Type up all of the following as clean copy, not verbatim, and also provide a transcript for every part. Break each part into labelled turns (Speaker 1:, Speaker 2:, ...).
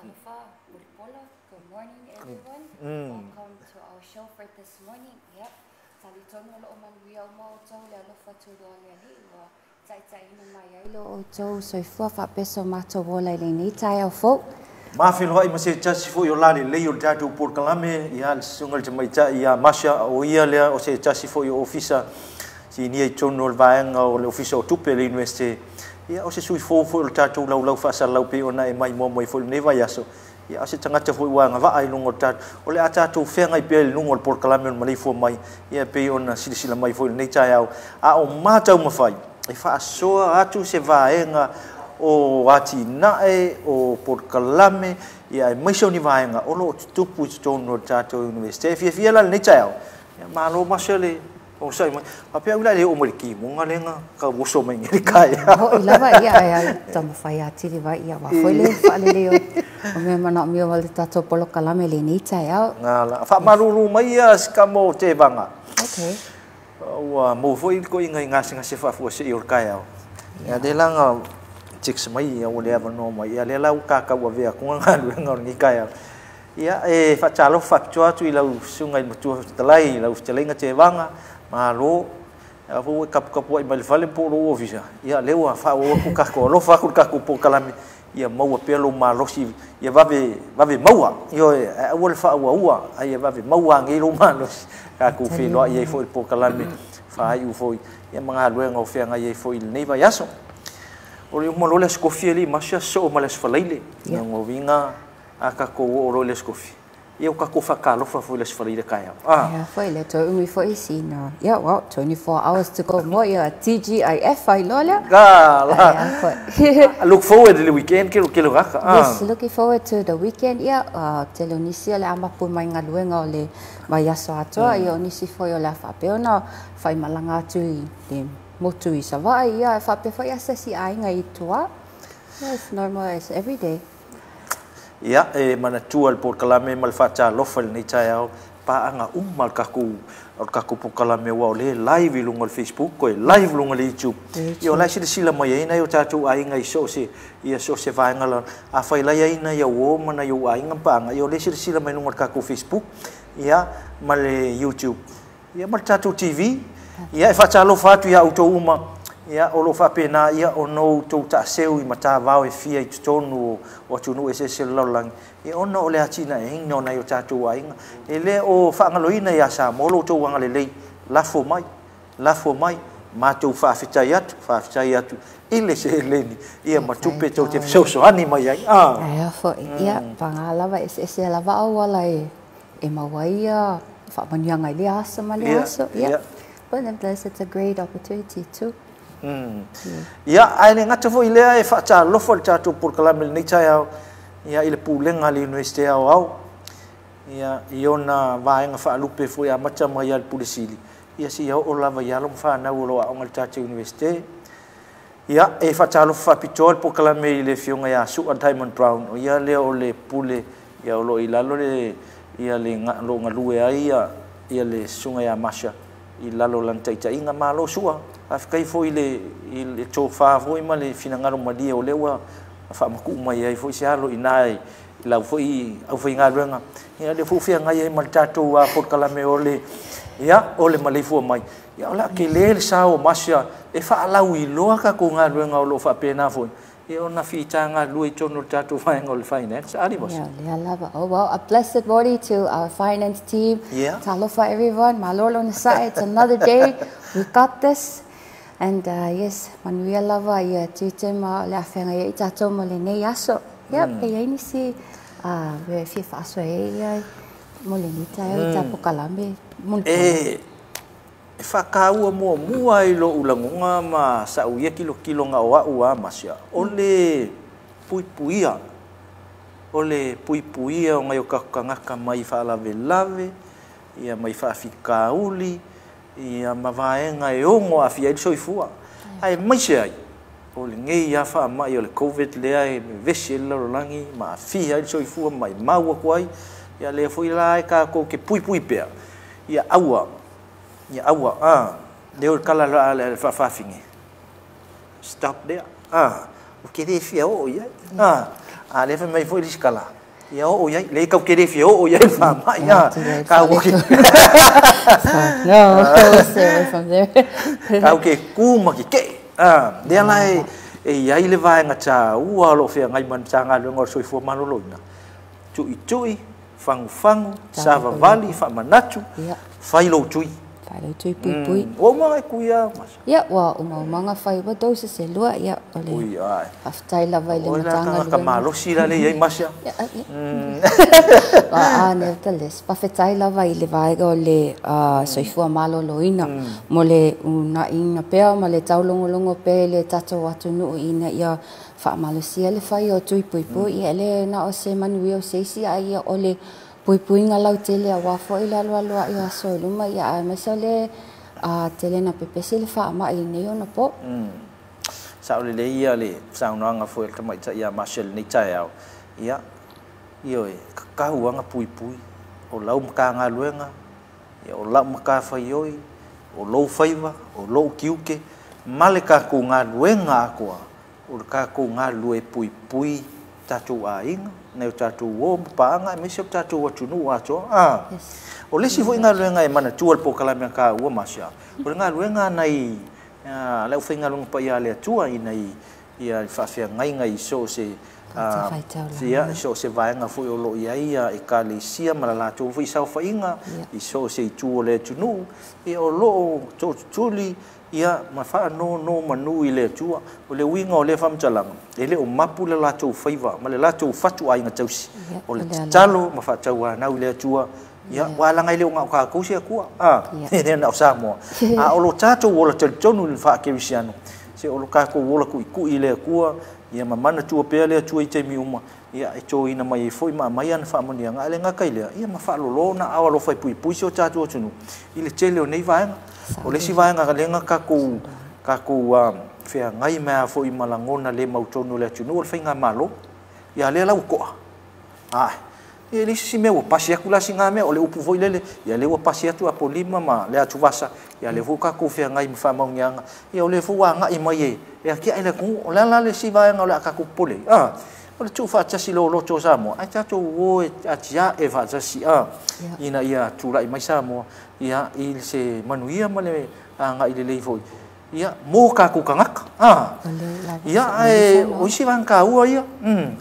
Speaker 1: Talofa, Mulipola. Good morning, everyone. Welcome to our show for this morning. Yep. Talitonu o loo manuia uma outou i le alofa tuloa o le Alii ua taitaiina mai ai lo outou soifua faapea so matou ola i lenei taeao fou.
Speaker 2: Ma feiloai ma se tasi foi o lalelei o le tatou polokalame, ia le susuga i le tamaitai ia Masha, o ia lea o se tasi foi o ofisa sinia i totonu o le vaega o le Ofisa o Tupe a le Iunivesite. Ia o se sui fou foi o le tatou laulau faasalalau pei ona e maimoa mai foi i lenei vaiaso. Ia o se tagata foi ua agavaa i luga o le tatou, o le a tatou feagai pea i luga o le polokalame o le maleifua mai, ia pei ona silasila mai foi i lenei taeao. A o mataumafai e faasoa atu se vaega o atinae, o polokalame, ia aemaise o ni vaega o lo o tutupu i totonu o le tatou Iunivesite. E fiafia la lenei taeao, ia malo Masha le onosai mai. Faapea au la e le oo mai le timuga lea na tau oso mai nei le taeao.
Speaker 1: Ho'i lava ia e taumafai atili vai ia aua foi le faalelei o mea manaomia ma le tatou polokalame i lenei taeao.
Speaker 2: Gala. Faamalulu mai ia si kama o Tevaga.
Speaker 1: Okay.
Speaker 2: Ua maua foi le toeaina i gasegase faafuasei o le taeao. Ia lea la na text mai ia ua le avanoa mai. Ia lea la ua ta tauavea atu galuega o lenei taeao. Ia e faatalofa faapitoa atu i lau susuga i le matua fetalai, i lau fetalaiga Tevaga, malo. A foi ua e taputapuai mai le fale po o lou ofisa, ia lea ua faaauau atu tatou alofa atu i le tatou polokalame, ia maua pea lou malosi, ia vave, vave maua. Ioe, ae aua le faauaua, a ia vave maua anei lou malosi. Tatou feiloai ai foi i le polokalame faaiu foi, ia ma galuega o feagai ai foi i lenei vaiaso. O le uma loa le Aso Tofi alii Masha, sosoo ma le Aso Faraile. Lona uiga a tatou oo loa i le Aso Tofi, ia ua tatou faatalofa foi i le Aso Faraile taeao. Ah.
Speaker 1: Ia foi le toe umi foi sina. Yeah, well, 24 hours to go more. Ia TGIF ai loa lea.
Speaker 2: Gala.
Speaker 1: Ia foi.
Speaker 2: Look forward to the weekend ke ke gaka. Ah.
Speaker 1: Yes, looking forward to the weekend. Ia, tele o nisi o le a mapu mai galuega o le vaiaso atoa. Ia o nisi foi o le a faapea ona faimalaga atu i le motu i Savaii. Ia, e faapea foi asiasi aiga i tua. Yes, normal as every day.
Speaker 2: Ia, e manatua le polokalame ma le faatalofa i lenei taeao, paaga uma le tatou o le tatou polokalame aua o lea e live i luga o le Facebook, e live i luga o le YouTube. Ia o la e silasila mai ai nai o tatou aiga i so o se, ia so o se vaega la. Afai la e i ai nai au uo ma nai ou aiga ma paaga, ia o lea e silasila mai i luga o le tatou Facebook, ia, ma le YouTube. Ia ma le tatou TV. Ia e faatalofa atu iā outou uma, ia o lo o faapena ia ona outou taaseu i matavao e fia i totonu o atunuu eseese o le lalolagi, ia ona o le atinaeina o nai o tatou aiga. E le o faagaloina iā Samoa lo outou agalelei, lafo mai, lafo mai, matou faafetai atu, faafetai atu i le seleni ia ma tupe tou te fesoasoani mai ai. Ah.
Speaker 1: Ae foi, ia, paga lava e eseese lava auala e e maua ai ia faamanuiaga i lea aso ma lea aso. Yeah. But nevertheless, it's a great opportunity too.
Speaker 2: Ia, ae le gata foi i lea e faatalofa le tatou polokalame i lenei taeao, ia, i le Pulega a le Iunivesite Aoao, ia, i ona vaega faalupe foi amata mai lava i le Pule Sili, ia seia oo lava i alo ma fanau o lo o aoga i le tatou Iunivesite. Ia, e faatalofa faapitoa le polokalame i le Afioga ia Su'a Diamond Brown, o ia lea o le Pule, ia, o lo o i lalo le, ia, le, o lo o galue ai ia, ia le Susuga ia Masha i lalo o lana taitaiga. Malo Su'a, faafetai foi i le, i le tofa foi ma le finagalo malie o lea ua faamatuu mai ai foi se alo i ina i lau foi aufaigaluega. Ia, lea foi ua feagai ai ma le tatou polokalame o le, ia, o le maleifua mai. Ia, o le a tele le sao o Masha e faalauiloa tatou galuega o lo o faapena foi ia ona fita galulue i totonu o le tatou vaega o le finance. Ali Masha.
Speaker 1: Ia, lea lava. Oh, well, a blessed morning to our finance team. Talofa everyone. Malo le onosai. It's another day. We got this. And yes, manuia lava ia tiute ma le a feagai ai tatou ma lenei aso. Ia, pe i ai nisi mea e fia faasoa ai ia mo lenei taeao i ta polokalame.
Speaker 2: E faataua muamua i lou lagona ma sa'u ia kilokiloga o a'u a Masha, o le puipuia, o le puipuia o nai o tatou tagata mai faalavelave, ia mai faafitauli, ia ma vaega e ono aafia ai le soifua. Aemaise ai o lenei lava faamai o le Covid lea e vevesi ai le lalolagi ma aafia ai le soifua ma maimau atu ai, ia lea foi la e tatou te puipui pea, ia aua, ia aua, a, lea o le tala a le faafafine, stop there, a, ou te le fia oo i ai, a, A le fai mai foi le sikala ia o ia le kau ke le fia o ia fa ma ia ka o ke
Speaker 1: no we'll stay away from there
Speaker 2: ka ke ku ma ke ke a le la e ia ile vaega ta ua lo fia ngai man tanga lo ngor soifua maloloina tui tui fangu fangu savavali fa manatu fai lo tui
Speaker 1: fai lo tui pui pui
Speaker 2: o ma ku ia
Speaker 1: ia wa o ma fai wa dose se lua ia ole
Speaker 2: ui ai
Speaker 1: aftai lava ile matanga
Speaker 2: lo ka malosi la le ia masia
Speaker 1: a nevertheless pafetai lava ile vaega o le soifua maloloina mo le unaina pea ma le taulogologo pea le tatou atunuu ina ia faamalosia le fai o tui puipui ia le na o se manuia o se isi a ia o le puipuiga lautele auā foʻi le alualuaʻi o aso i luma ia ae maise o le tele na pepesi le faamaʻi nei ona po.
Speaker 2: Sa o lelei ia le saunoaga foi le tamaitaʻi ia Marshall nei taeao ia ioe kakauaga puipui o lau makagaluega ia o lau makafaioi o lou faiva o lou kiuke ma le kakou galuega akoa o le kakou galue puipui tatou aiga nei o tatou o mapaaga e maise o tatou atunuu atoa. O le isi foi galuega e manatua le polokalame a kāua Masia o le galuega nai le aufaigaluega paia a le Atua ina ia faafeagaiga i so o se ia so o se vaega foi o loo i ai ekalesia ma le latou foi saofaiga i so o se itu o le atunuu ia o loo tootutuli ia ma faanono manu i le Atua o le uiga o lea faamatalaga e le o mapu le latou faiva ma le latou fatuaiga tausi o le tatalo ma faatauanau i le Atua ia ua alaga i le o gao kākou se Atua e le na o Samoa a o lo tatou ola talitonu i le faakerisiano se o lo kākou ola kuʻikuʻi i le Atua ia ma manatua pea le Atua i taimi uma ia e tōina mai ai foi ma aumai ana faamanuiaga ae le gata i lea ia ma faalolo na ao alofa e puipui si o tatou atunuu i le tele o nei vaega o le isi vaega lega kākou feagai mai a foi ma lagona le mautonu o le atunuu o le faigamalo ia lea lau koa ia le isi mea ua pasi atu la siga mea o le upu foi lele ia le ua pasi atu Apolima ma le atuvasa ia le foi kākou feagai ma faamauniaga ia o le foi ua agai mai e atiae le atunuu o le ala le isi vaega o le a kākou popole o le tuufaatasi lo loto o Samoa ai tatou o e atiae faatasi ina ia tulai mai Samoa ia i se manuia ma le agai lelei foi ia mo kākou tagata ia ae o isi vaega taua ia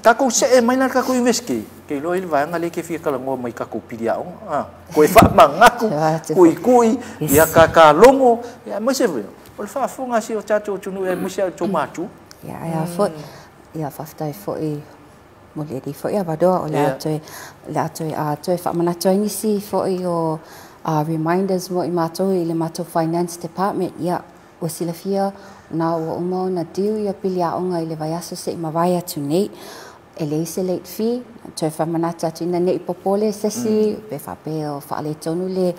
Speaker 2: tatou see mai la le tatou university ke iloa i le vaega lea ke fia talanoa mai tatou piliaoga koe faamagatu kuikui ia kakalogo ia aemaise foi o le faafofoga si o tatou atunuu aemaise a tou matua
Speaker 1: ia ae a foi ia faafetai foi mo le alii foi avanoa o le a toe faamanatu ai nisi foi o reminders mo i matou i le matou finance department ia ua silafia na ua uma ona due ia piliaoga i le vaiaso seʻi mavae atu nei e leai se late fee toe faamanatu atu ina neʻi popole sesi pe faapea o faaletonu le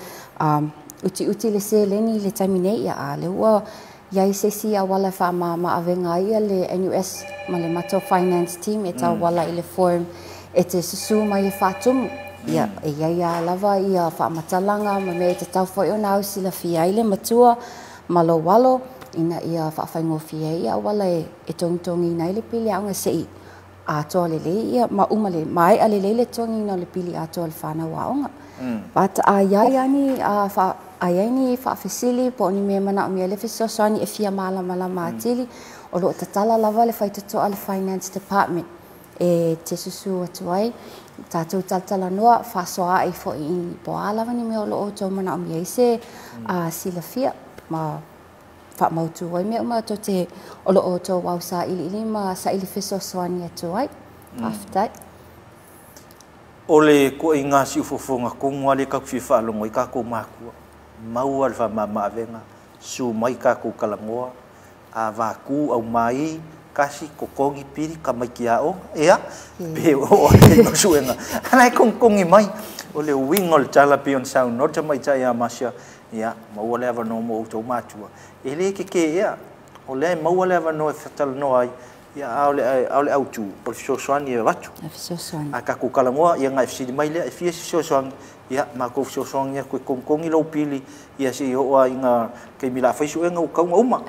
Speaker 1: utiuti le seleni i le taimi nei ia a le ua iai se isi auala e faamamaavega ai ia le NUS ma le matou finance team e tauala i le form e te susū mai e faatumu ia e iai a lava ia faamatalaga ma mea e tatau foi ona au silafia ai le matua ma lou alo ina ia faafaigofie ai ia auala e togitogiina ai le piliaoga seʻi atoa lelei ia ma uma le maeʻa lelei le togiina o le pili atoa o le fanau aoga. But a iai ani a iai ni faafesili po o ni mea manaomia le fesoasoani e fia malamalama atili o loo tatala lava le faitotoa le finance department e te susū atu ai tatou talatalanoa faasoaai foi i po o a lava ni mea o loo outou manaomia ai se silafia ma faamautu ai mea uma tou te o loo outou ausailiili ma saili fesoasoani atu ai. Faafetai.
Speaker 2: O le koʻiga siufofoga tonu a le tatou fia faalogo ai tatou matua maua le faamamaavega su mai tatou talanoa a vaku au mai kasi totogi pili tamaiti aoga ia pe o le masuega ala e kogikogi mai o le uiga o le tala pei ona saunoa le tamaitaʻi ia Masia ia maua le avanoa mo outou matua e lē kekē ea o lea e maua le avanoa e fatalanoa ai ia a o le autu o le fesoasoani e avatu a tatou talanoa ia na e fesili mai lea e fia se fesoasoani ia matou fesoasoani atu e togitogi lou pili ia seʻi oo a ina taimi la fai suega ua tauga uma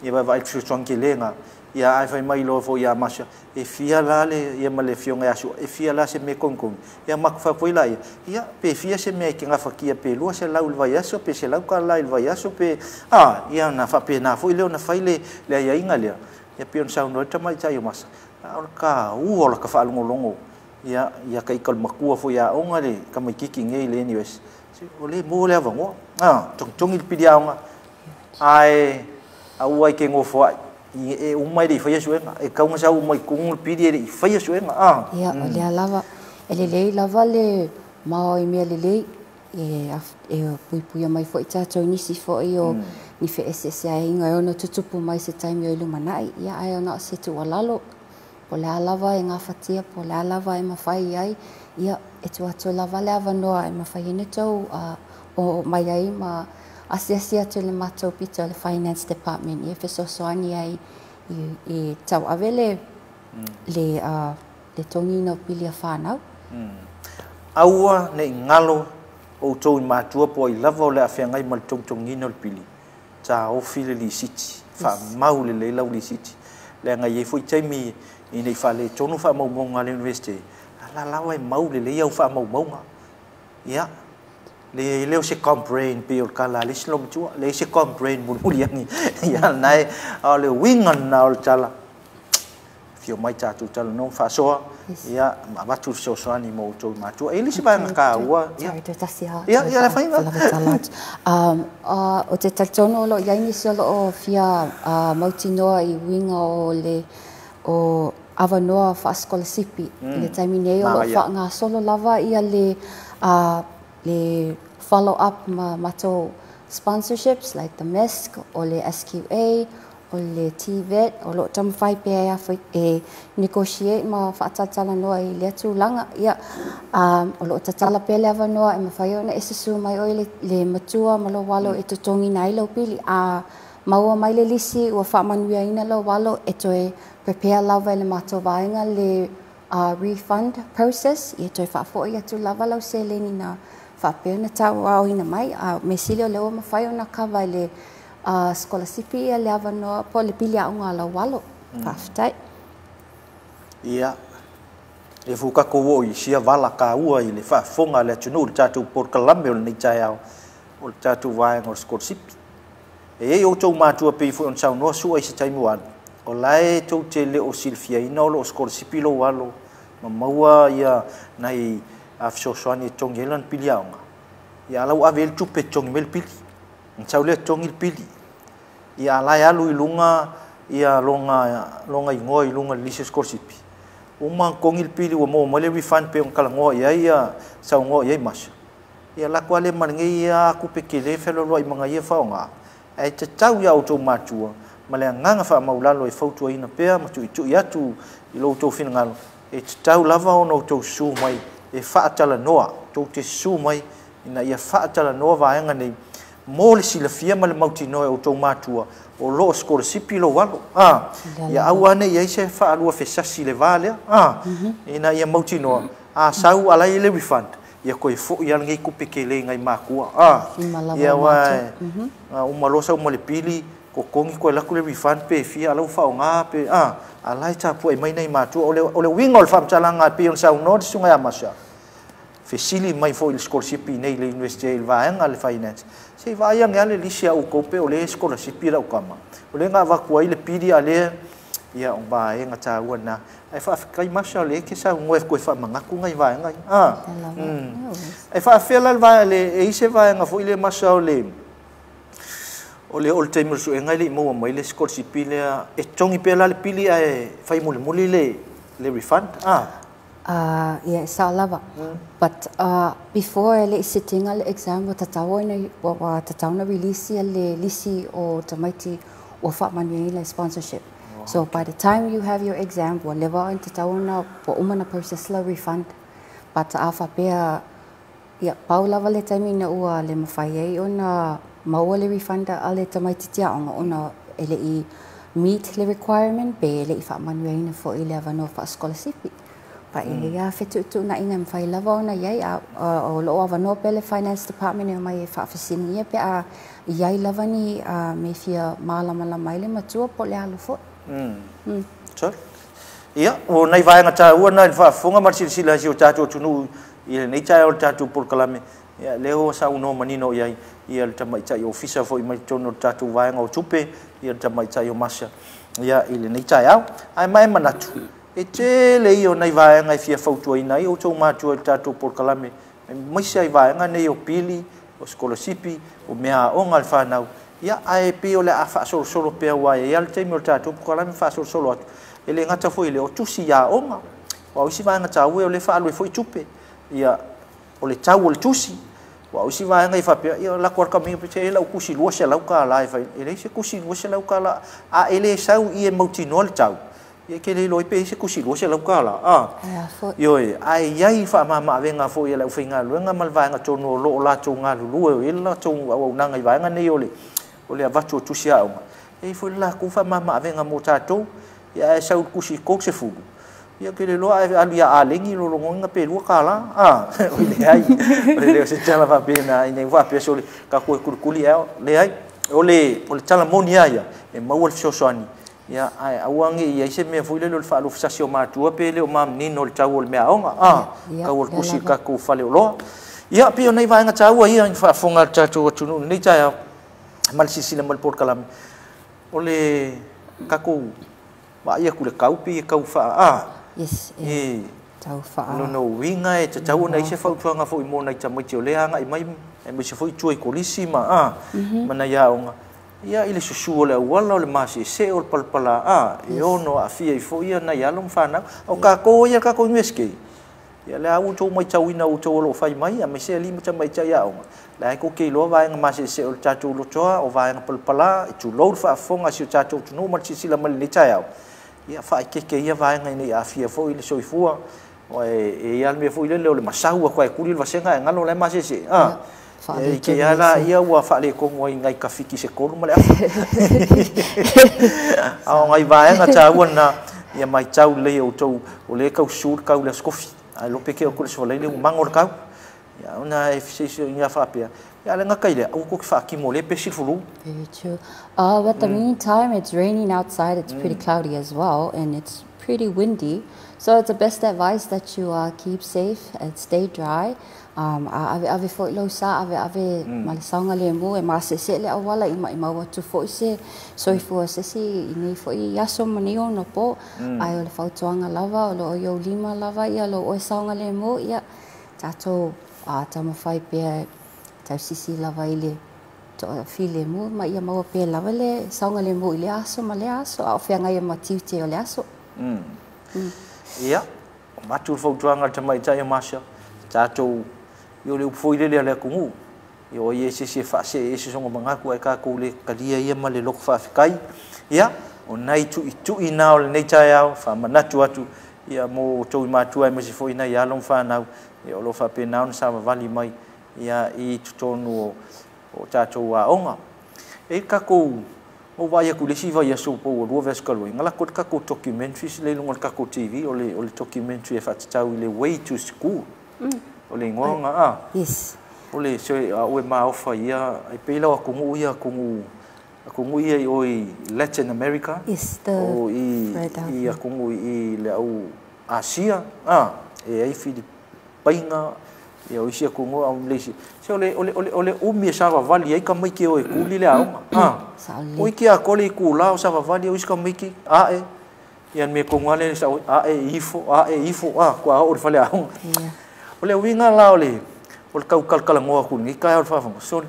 Speaker 2: ia vaavaai le fesoasoani telē na Ia ae fai mai loa foi ia Masa, e fia la le ia ma le afioga ia Sua, e fia la se mea togitogi. Ia matou fai atu foi laia, ia pe fia se mea e te gafatia pe 200 i le vaiaso pe $100 i le vaiaso pe a, ia ona faapena foi lea ona fai le aiaiga lea. Ia pei ona saunoa ai le tamaitai o Masa, a o le taua o lata faalogologo ia ia ita o le matua foi e aoga le tamaitiiti nei i le NUS. O lea e maua le avanoa, a, togitogi le pili aoga, ae aua e te nofoai e uma e le i faia suega, e tatau ona sau uma i totonu le pili e le i faia suega. A.
Speaker 1: Ia, o lea lava, e lelei lava le mao i mea lelei, e puipuia mai foi tatou i nisi foi o ni feeseeseaiga e ono tutupu mai se taimi o i lumanai. Ia, ae ona o se tuualalo, po o le a lava e gafatia, po o le a lava e mafai ai, ia, e tuu atu lava le avanoa e mafai ai ona outou o mai ai ma asiasi atu i le matou pito o le Finance Department e fesoasoani ai i tauave le togiina o pili a fanau.
Speaker 2: Aua ne i galo outou i matua po o ai lava o le a feagai ma le togitogiina o le pili, taofi le lisiti, faamau lelei lau lisiti. Leaga e i ai foi taimi ina i faaletonu faamaumauga a le Iunivesite, a la lava e mau lelei au faamaumauga. Ia, le lea o se complain pei o le tala a le isi loomatua, leai se complain mulimuli agi. Ia lena e, a o le uiga lena o le tala, afio mai tatou talanoa faasoa, ia ma avatu le fesoasoani mo outou i matua. E i ai le isi vaega taua, ia.
Speaker 1: Sorry, toe tasi lava.
Speaker 2: Ia, ia le faiga.
Speaker 1: Faalatala atu. O te talitonu o lo o i ai nisi o lo o fia mautinoa i uiga o le o avanoa faasikolasipi. I le taimi nei o lo o faagasolo lava ia le follow up ma matou sponsorships like the MESC o le SQA o le TVET o lo o taumafai pea e negotiate ma faatalatalanoa i lea tulaga. Ia, o lo o tatala pea le avanoa e mafai ona e susu mai oe le matua ma lou alo e totogiina ai lau pili. A maua mai le lisi ua faamanuiaina lou alo, e toe prepare lava e le matou vaega le refund process, ia toe faafoi atu lava lau seleni na faapea ona tauaoina mai. A mea sili o lea ua mafai ona kava i le sikolasipi ia le avanoa po o le pili aoga a lau alo. Faafetai.
Speaker 2: Ia, e foi tatou oo i sia vala taua i le faafofoga a le atunuu i le tatou polokalame o lenei taeao, o le tatou vaega o le sikolasipi. E i ai outou matua pei foi ona saunoa Sua i se taimi ua alu, o la e tou te le o silafiaina o lo o sikolasipi lou alo ma maua ia nai fesoasoani e totogi ai lana pili aoga. Ia a la ua ave i ai le tupe e totogi mai le pili. Ona sau lea totogi le pili. Ia a la e alu i luga ia loga igoa i luga i le lisi o sikolasipi. Uma ona totogi le pili ua maua mai le refund pei ona talanoa i ai ia saunoa i ai Masa. Ia alu atu lava lea ma lenei ia tupe tele fealualuai ma ia faaaoga. Ae tatau ia outou matua ma le agaga faamaulalo e fautuaina pea ma tuitui atu i lo outou finagalo, e tatau lava ona outou susu mai e faatalanoa, tou te susu mai ina ia faatalanoa vaega nei mo le silafia ma le mautinoa e outou matua o lo o sikolasipi lou alo. A, ia aua ne i ai se faalua fesasi i le va lea. A, ina ia mautinoa, a sau ala i le refund, ia toe foi lava lenei tupe tele i nai matua. A, ia ua uma loa sau ma le pili, totogi toe alu atu le refund pe fia ala ua faaaoga pe a, ala e tapuai mai nai matua. O le uiga o le faamatalaga pei ona saunoa le susuga ia Masa, fesili mai foi i le sikolasipi nei i le Iunivesite i le vaega le finance, se i vaai ane lava le lisi a outou pe o le sikolasipi lau tama. O lea na avatu ai le pili a lea, ia o vaega taua lena. Ae faafetai Masa o lea e te saunoa e toe faamanatu nai vaega ia. A, E faafefea la le vaega, e i ai se vaega foi lea Masa o le o le taimi o le suega e le i maua mai le sikolasipi lea, e totogi pea la le pili ae fai mulimuli le refund. A.
Speaker 1: Ia, e sao lava. But before e le i sit-ina le exam, ua tatau ona ua tatau ona release ia le lisi o tamaiti ua faamanuiaina le sponsorship. So by the time you have your exam, ua leva ona tatau ona ua uma ona process la refund. But a faapea ia pau lava le taimi na ua le mafai ai ona maua le refund a le tamaitiiti aoga ona e le i meet le requirement pe e le i faamanuiaina foi le avanoa faasikolasipi. Pa e ia fetuutuunaiga e mafai lava ona i ai a o lo o avanoa pea le finance department e omai e faafesiligia pe a i ai lava ni mea fia malamalama ai le matua po o le alo foi.
Speaker 2: Sorry. Ia, o nai vaega taua na i le faafofoga ma le silasila i si o tatou atunuu i lenei taeao i le tatou polokalame. Ia, lea ua saunoa manino i ai ia le tamaitai ofisa foi mai totonu o le tatou vaega o tupe, ia le tamaitai o Masia, ia, i lenei taeao. Ae ma e manatu, e tele ia o nai vaega e fia fautuaina ai outou matua i le tatou polokalame, aemaise ai vaega nei o pili, o sikolasipi, o mea aoga a le fanau. Ia, ae pei o le a faasolosolo pea aua e i ai le taimi o le tatou polokalame faasolosolo atu. E le gata foi i le o tusi aoga, aua o isi vaega taua o lea e faaalu ai foi tupe. Ia, o le tau o le tusi, aua o isi vaega e faapea, ia lako le kamia pe e lau tusi $200 e fai, e leai se tusi $200, a e le sau i e mautinoa le tau. Ia ke le iloa pe i se tusi $200. Ah. Ioe, ae iai faamamaavega foi a le aufaigaluega ma le vaega tonu o lo o latou galulue o i ai le latou auaunaga i vaega nei o le avatu o tusi aoga. E i ai foi le latou faamamaavega mo tatou. Ia ae sau i le tusi 30. Ia ke le iloa ae alu ia Alegi lo logoina pe $2. Ah, o leai. O le leo se tala faapena ina ua faapea sole tatou e kulikuli ae leai. O le tala moni lava ia, e maua le fesoasoani. Ia, ae aua ne i ai se mea foi lele o le faalufasasi o matua pe le o manino le tau o le meaaoga, tau o le tusi i le tatou faleoloa. Ia, pei o nai vaega taua ia i faafofoga a le tatou atunuu i lenei taeao ma le silasila mai i le polokalame. O le tatou vaai atu i le tau pei e tau faa,
Speaker 1: Yes, e tau faa.
Speaker 2: Lona uiga e tatau ona i ai se fautuaga foi mo nai tamaiti o lea agai mai, aemaise foi tua i kolisi ma, ma nai aoga. Ia, i le susu o le auala, o le masese, o le palapala, e ono aafia ai foi ia nai alo ma fanau. O tatou ia le tatou University, ia le a outou matauina outou o lo o fai mai, aemaise alii ma tamaitai aoga. Le ai kou te iloa vaega masese o le tatou lotoa, o vaega palapala, e tulou le faafofoga a si o tatou atunuu ma le silasila mai i lenei taeao. Ia, faaeteete ia vaega ina ia aafia foi le soifua. O e ia le mea foi lele o le masau atu ai kuli le vasega e galo la e masese. E ke ala ia ua faaletonu ai ngai tafiki se 3 ma le afa. A o ngai vaega taua na ia matau lelei e outou o lea e tau susu le tau i le aso tofi. Ae lope ke o le aso Faraile ua mago le tau. Ia ona e se ia faapea. Ia le gata i lea, aua tou te faatimo lea pe silafulu.
Speaker 1: Very true. But the meantime, it's raining outside. It's pretty cloudy as well, and it's pretty windy. So it's the best advice that you keep safe and stay dry. A ave ave foi lou sa, ave ave ma le saogalemu e masese le auala i maimau atu foi se soifua se isi i nei foi aso ma nei ona po. Ae o le fautuaga lava o lo o i ou lima lava ia lou oe saogalemu, ia tatou taumafai pea tausisi lava i le toafilemu ma ia maua pea lava le saogalemu i le aso ma le aso a o feagai ma tiute o le aso.
Speaker 2: Ia, o matu le fautuaga a le tamaitai o Masia, tatou i o le upu foi lele a le atunuu, ia o ia se isi e faasee ese sona manatu ae tatou le talia ia ma le loto faafetai. Ia, o nai tuitui na o lenei taeao, faamanatu atu ia mo outou i matua aemaise foi nai alo ma fanau, ia o lo o faapena ona savavali mai ia i totonu o tatou aoga. E tatou o vaai atu i le isi vaiaso po ua 2 vaiaso talu ai, na lako le tatou documentary le i luga o le tatou TV, o le documentary e faatatau i le Way to School. O le igoa na, a?
Speaker 1: Yes.
Speaker 2: O le se a ue maofa ia, e pei lau atunuu ia atunuu ia i o i Latin America.
Speaker 1: Yes, the
Speaker 2: o i atunuu i le au Asia, a, e ai Filipaina, ia o isi atunuu au Malaysia. Se o le umi e savavali ai ka maiki o e kuli le aoga. A.
Speaker 1: Saole.
Speaker 2: O iki a kole i kula o savavali o isi ka maiki, a e. Ia me konga le sa a e ifo, a e ifo, a kua o le fale aoga.
Speaker 1: Yeah.
Speaker 2: O le uiga la o le tau kalakalagoa atu lenei taeao o le faafofoga. Sole.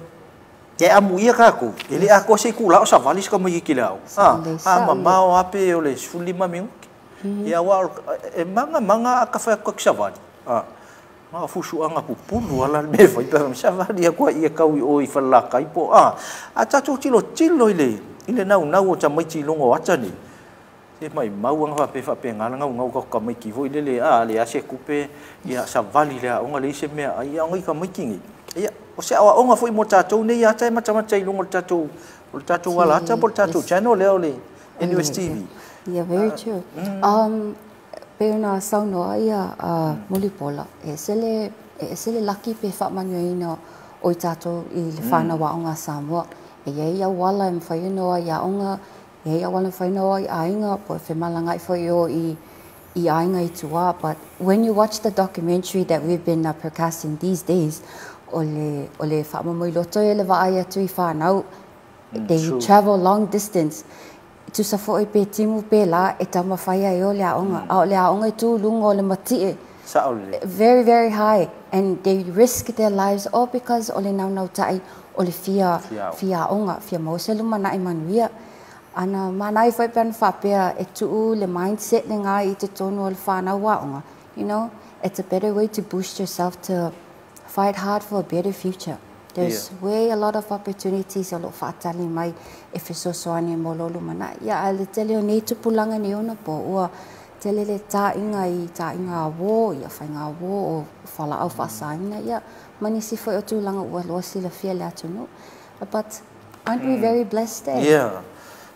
Speaker 2: Ia amu ia kākou, e le atoa se itulā o savali se tamaitiiti i le aoga. A mamao lava pe o le 15 minuti. Ia aua e maga maga a tafa atu ki savali. Na o fusuaga pupulu ala le mea e fai pe savali atu ai ia tau i o i Falelatai po a tatou tilotilo i le naunau o tamaiti i luga o ata nei. Se maimau aga faapea faapena le naunau o tatou tamaiti foi lele a le a se tupe ia savali le aoga leai se mea ai ia ona i tamaiti nei. Ia o se aoaoga foi mo tatou nei ata e matamata i luga o le tatou alata po o le tatou channel lea o le NUS TV.
Speaker 1: Yeah, very true. Pe ona saunoa ia Mulipola, e ese le laki pe faamanuiaina o i tatou i le whanau aoga Samoa. E iai auala e mafai ona o ai aoga E ia wala whaina o i āinga, po e whemalanga i fo i o i āinga i tua. But when you watch the documentary that we've been broadcasting these days, o le whaamamoi loto e le vaai atu i whanau, they travel long distance. Tusa fo i pe timu pe la e tamawhai ai o le aonga. A o le aonga i tū lunga o le matie. Very, very high. And they risk their lives all because o le naunau tai o le fia aonga, fia mauselu mana i manuia. Ana manai fai pen whapea e tuu le mindset le ngai i te tonu o le whanau aonga. You know, it's a better way to boost yourself to fight hard for a better future. There's way a lot of opportunities o lo whaatali mai e fesoasoani mo lolu mana. Ia, a le tele o nei tupulanga ni ona po ua tele le tāinga i tāinga a wō, ia whainga a wō o whala au whaasaina. Ia, manisi foi o tūlanga ua loa sila fia le atunu. But aren't we very blessed eh?
Speaker 2: Yeah.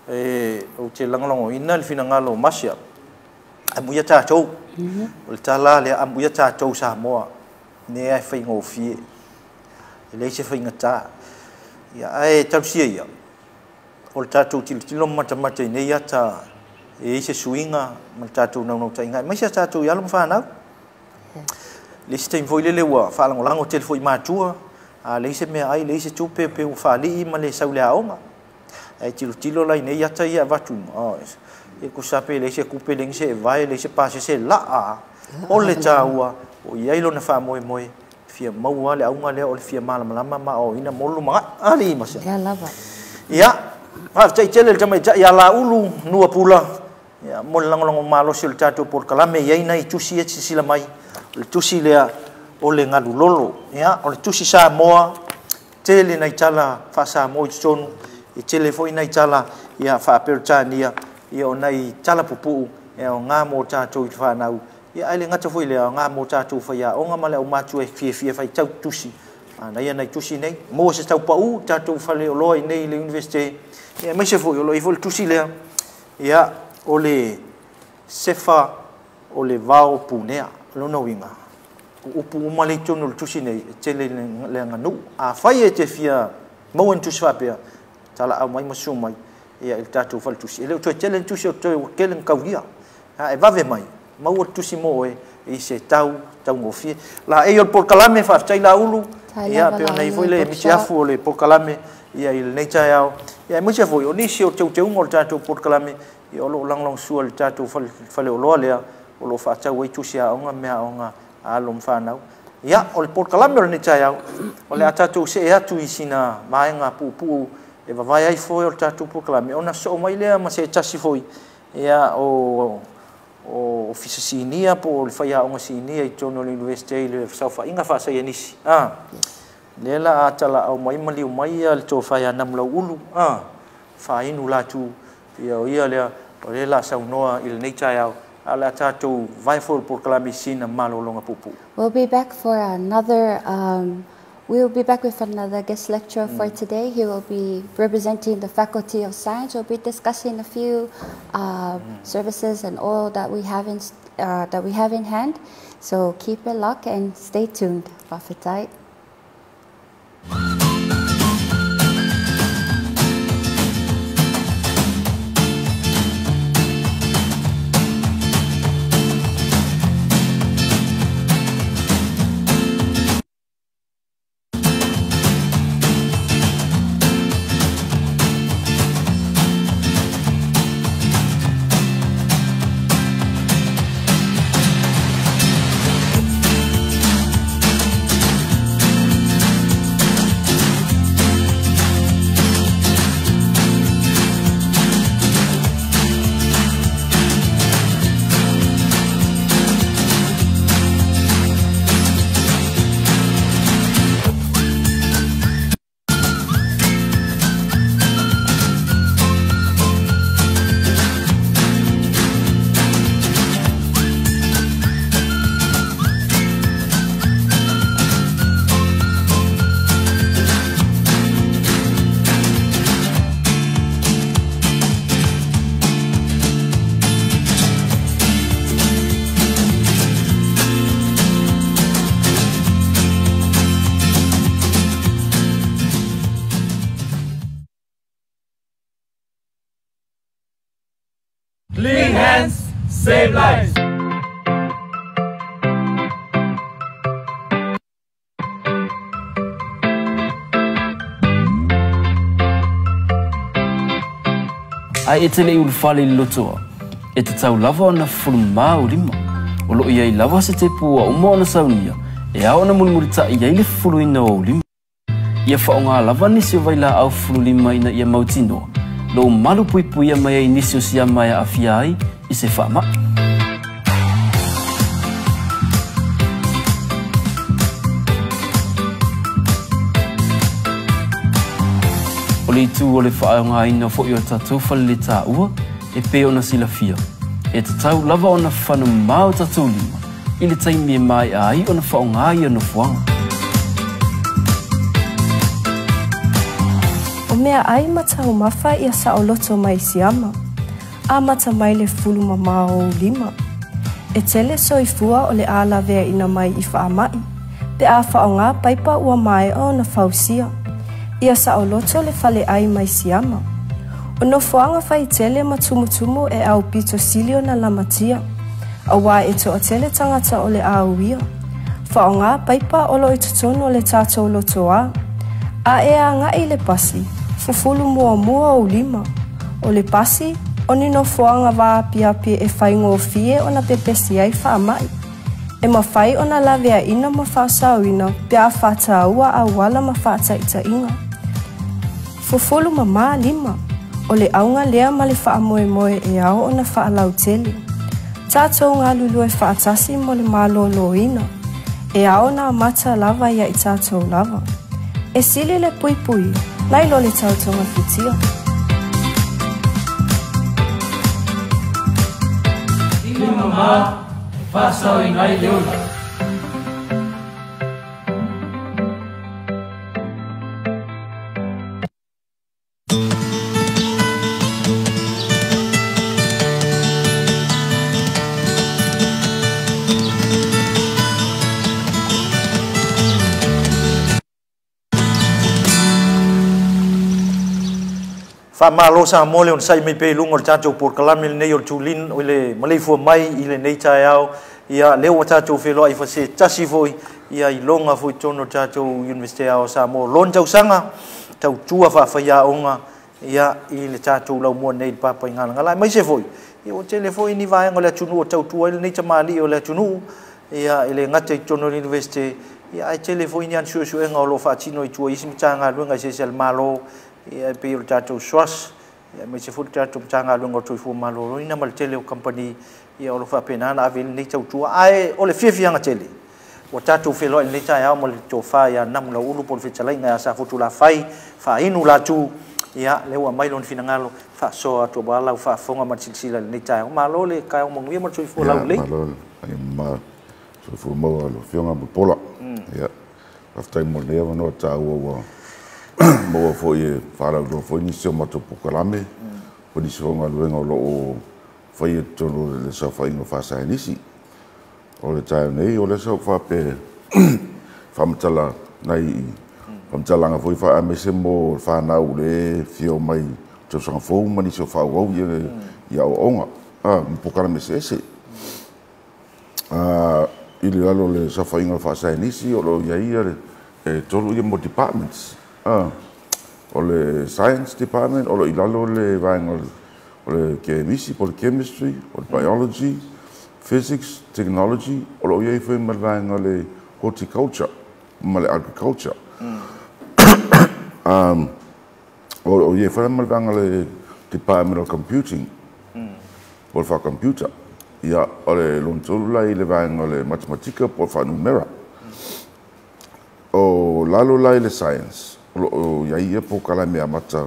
Speaker 2: E, o te langalongo ina le whina ngalo masia. Amuia tātou. O le tāla le amuia tātou Samoa. Ne ai whainga o fie. E leise whainga tā. Ia, ai tausia ia. O le tātou tilotilo matamata i nei ata e ise suinga ma le tātou naunau tainga. Mai se tātou i alo mwhanau. Le isi taimi foi lele ua whaalangolango tele foi mātua. A le ise mea ai, le ise tupe pe ua whaalii ma le saule aonga. Ai tilotilo lai nei ata ia vatu. E kusape le ise kupe le ngise e vai, le ise pase se laa. O le tāua, o iai lona whaamoe moe. Fia maua le aunga lea o le fia malamalama ma o ina molu manga ali masia.
Speaker 1: Ia lava.
Speaker 2: Ia, faafetai tele le tamaitai ia Laulu Nua Pula. Ia mo le lagolago malosi o le tatou polokalame i ai nai tusi e silasila mai. O le tusi lea o le galulolo. Ia, o le tusi Samoa tele nai tala faasamoa i totonu. E tele foi nai tala ia faaperetania. Ia o nai tala pupuu ia o ngā mo tatou i te whanau. Ia ai le ngata foi lea ngā mō tātou whai a onga ma le au mātua e fia fia whai tau tusi. Nei nei tusi nei. Mō se tau pau tātou whale o loa i nei le universite. Ia mai se foi o loa i foi le tusi lea. Ia o le sefa o le vao punea. Lona winga. Upu umale tonu le tusi nei. E tele le nganu. A whai e te fia maua ni tusi whapea. Tala au mai masu mai. Ia i le tātou whale tusi. E leo toe tele ni tusi o toe wakele ngauria. E vave mai. Maua tusi mo e i se tau ngofie. La e o le polokalame faafetai Laulu. Ia pe ona i foi le mitiafu o le polokalame ia i lenei taeao. Ia e maise foi o nisi o teuteuga o le tatou polokalame ia o loo lagolagosua le tatou faleoloa lea o loo faatau ai tusi aoga mea aoga a alo ma fanau. Ia o le polokalame o lenei taeao o le a tatou see atu i sina vaega puupuu e vavae ai foi o le tatou polokalame ona soo mai lea ma se tasi foi ia o ofisa sinia po o le whaiaonga sinia i tonu o le universite i le saofaiga faasaianisi. Lea la a tala au mai maliu mai ia le tofai a namulau ulu. Whainu latu ia o ia lea o le la saunoa i lenei taeao. A le a tātou vai foi le polokalame sina malologa puupuu.
Speaker 1: We'll be back for another we'll be back with another guest lecturer for today. He will be representing the Faculty of Science. We'll be discussing a few services and all that we have in hand. So keep it locked and stay tuned. Fa'afetai.
Speaker 3: Save lives.
Speaker 4: Ae e te leʻi ulufale i le lotoa, e tatau lava ona fufulu mamā ou lima. O loo i ai lava se tepu ua uma ona saunia e ao ona mulimulitaʻi ai le fufuluina o ou lima. Ia faaaogā lava nisi o vailaau fufulu lima ina ia mautinoa lou malu puipuia mai ai nisi o siama e aafia ai i se faamaʻi. O le itu o le faaaogāina foʻi o tatou faleletaua e pei ona silafia, e tatau lava ona fafana mamā o tatou lima i le taimi e maeʻa ai ona faaaogā ia nofoaga.
Speaker 5: O meaʻai ma taumafa ia saʻoloto mai siama, amata mai le fufulu mamā o ou lima. E tele soifua o le a laveaina mai i faamaʻi, pe a faaaogā paipa ua maeʻa ona fausia. Ia saʻoloto le faleʻai mai siama. O nofoaga faitele ma tumutumu e aupito sili ona lamatia, auā e toʻatele tagata o le a uia. Faaaogā paipa o loo i totonu o le tatou lotoā. A e agaʻi i le pasi, fufulu muamua ou lima. O le pasi, o ni nofoaga vaapiapi e faigofie ona pepesi ai faamaʻi. E mafai ona laveaina ma faasaoina pe a faataua auala ma faataʻitaʻiga. Fufulu mamā lima, o le auga lea ma le faamoemoe e ao ona faalautele. Tatou galulue faatasi mo le malōlōina, e ao ona amata lava ia i tatou lava. E sili le puipuia, nai lo le tau togafitia.
Speaker 3: Lima mamā e faasaoina ai le ola.
Speaker 2: Faamalo Samoa le onosai mai pea i luga o le tatou polokalame lenei o le Tulin o le maleifua mai i lenei taeao. Ia, lea ua tatou feloai fa se tasi foi ia iloga foi totonu o le tatou Iunivesite Aoao o Samoa lona tausaga tautua faafaiaoga ia i le tatou laumua nei i le Papaigalagala. Aemaise foi ia ua tele foi ni vaega o le atunuu o tautua ai lenei tamalii o le atunuu ia e le gata i totonu o le Iunivesite ia ae tele foi ni ana suesuega o lo o faatino i tua i isi Matagaluega eseese a le Malo ia e pei o le tatou SROS ia aemaise foi le tatou Matagaluega o le Soifua Maloloina ma le tele o kamupani ia o lo o faapena ona ave i ai lenei tautua. Ae o le fiafiaga tele ua tatou feiloai i lenei taeao ma le tofa ia Namulauulu po o le fetalaiga ia Safotulafai Fainu Latu ia lea ua aumai lona finagalo faasoa atu aua lau faafofoga ma le silasila i lenei taeao. Malo le taeao manuia ma le soifua laulelei.
Speaker 6: Ia, malo le mama, soifua maua lau Afioga Mulipola. Ia, faafetai mo lenei avanoa taua ua maua foi e faalauiloa foi nisi o matou polokalame, po o nisi foi o galuega o lo o faia i totonu o le saofaiga faasaienisi. O le taeao nei, o lea sa ou faapea faamatala nai faamatalaga foi aemaise mo le fanau le fia omai tausaga fou ma nisi o faaauau i aoaoga ma polokalame eseese. I le lalo o le saofaiga faasaienisi o lo o i ai ia e tolu ia mo departments. O le science department o lo o i lalo le vaega o le kemisi po o le chemistry, o le biology, physics, technology, o lo o i ai foi ma le vaega o le horticulture ma le agriculture. O lo o i ai foi ma le vaega o le department of computing po o le faacomputer. Ia, o le lona tolu la i le vaega o le matematika po o le faanumera. O lalo la i le science, o lo o i ai ia polokalame amata,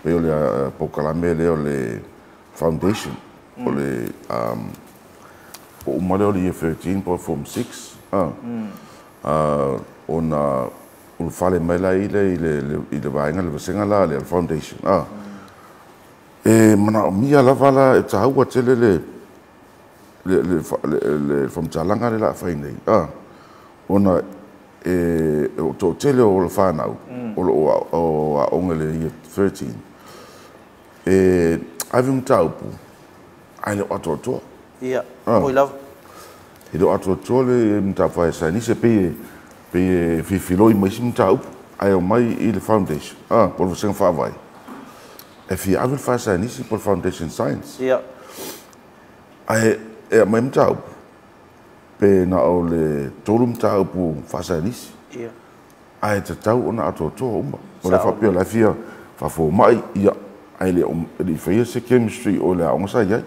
Speaker 6: pei o le polokalame lea o le foundation, o le po uma lea o le year 13 po o le form 6, ona ulufale mai la i le vaega le vasega la lea o le foundation. E manaomia lava la e taua tele le faamatalaga lea o le a fai nei, ona e o toatele o le fanau o lo o aoga i le year 13, e ave mataupu ae le o atoatoa.
Speaker 2: Ia, moi lava.
Speaker 6: E le o atoatoa le mataupu faasaienisi e pei e filifiloi ma isi mataupu ae omai i le foundation, po o le vasega faavae, e fia ave le faasaienisi po o le foundation science.
Speaker 2: Ia.
Speaker 6: Ae e aumai mataupu, pe na o le 3 mataupu faasaienisi.
Speaker 2: Ia.
Speaker 6: Ae tatau ona atoatoa uma. O le faapea o la e fia faafomai, ia, ae le i faia se chemistry o le aoga sa i ai.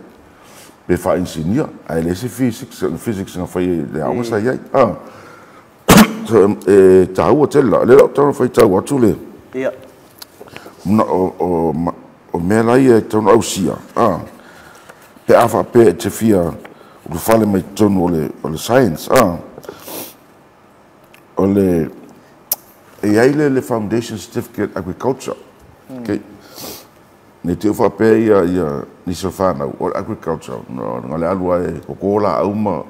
Speaker 6: Pe faa-inisinia, ae leai se physics na faia i le aoga sa i ai. So, e tāua tele la. O lea la ou te tau faitau atu le...
Speaker 2: Ia.
Speaker 6: O mea la ia e tau na ausia, pe a faapea e te fia ulufale mai totonu o le science, o le... E i ai le Foundation Certificate Agriculture. Okay. Nei te faapea ia nisi o whanau, o le agriculture, nga le alua e koko la au ma,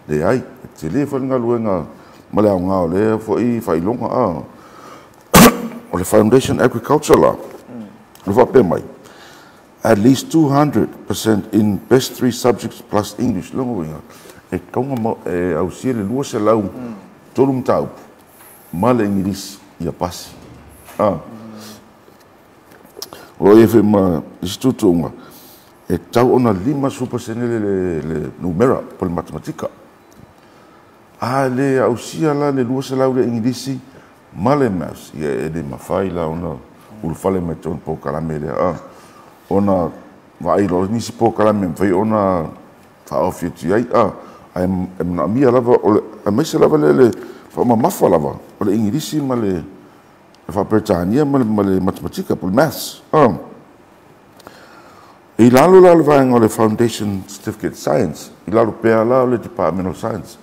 Speaker 6: le ai, te le wharinga luenga ma le au ngā o le fo i whailonga, O le Foundation Agriculture la, le whapea mai, at least 200% in best 3 subjects plus English. Longo winga, e kaunga ma, e ausia le 200 tolu mtaupu, ma le Ingilisi, ia pasi. O ia fai ma instituto unga, e tau ona 50% le numera po le matematika. A le ausia la le 200 le Ingilisi ma le maths, ia e le mawhai la ona ulufale mai tonu po kalame lea. Ona vaai lo nisi po kalame mwhai ona whaofi atu ai. Ai e manaomia lava, o le, a maise lava le whaamamafa lava, o le Ingilisi ma le whaperetania ma le matematika, po le maths. I lalo la le vaenga o le Foundation Certificate Science, i lalo pea la o le Department of Science.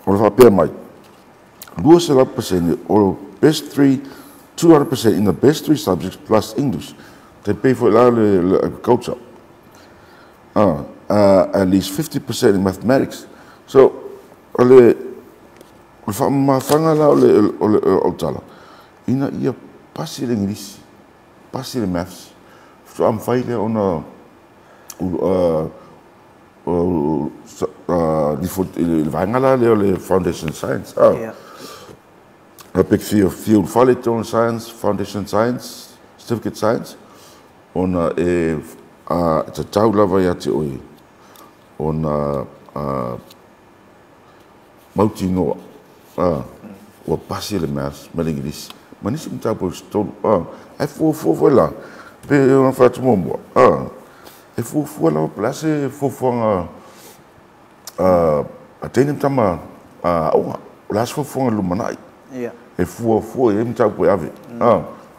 Speaker 6: O le whapea mai, 200% o best 3, 200% in the best 3 subjects plus English. Te pay for la le agriculture. At least 50% in mathematics. So, o le whaamawhanga la o le autala, ina ia pasi le Ingilisi, pasi le maths, so am whai le ona le vaenga la le o le Foundation Science. A pek fia ulufale tona science, Foundation Science, Certificate Science, ona e tatau lava ia te oe, ona mautinoa, ua pasi le maths ma le Ingilisi. Ma nisi mataupu e tolu, ai fuafua foi la, pe ona whaatu muamua, e fuafua lava pe le se fuafuaga a teine tama aoga, o le a se fuafuaga lumanai. E fuafua e mataupu e ave.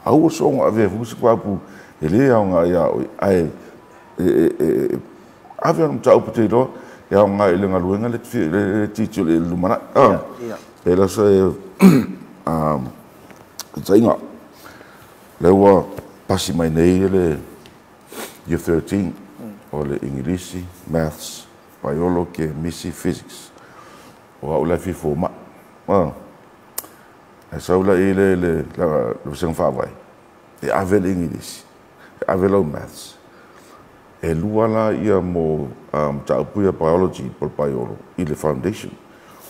Speaker 6: Aua soonga ave e fusi kuapu e le aoga ia oe, ae ave ona mataupu te iloa, e aoga i le galuega le titi o le lumanai. Pe la se taiga, le ua pasi mai nei le Year 13 o le Ingilisi, Maths, Biology, Misi, Physics. O au lai fifo ma. E sau la i le vasenga faavae, e ave le Ingilisi, e ave lau Maths. E lua la ia mo mataupu ia Biology po le Biolo i le Foundation.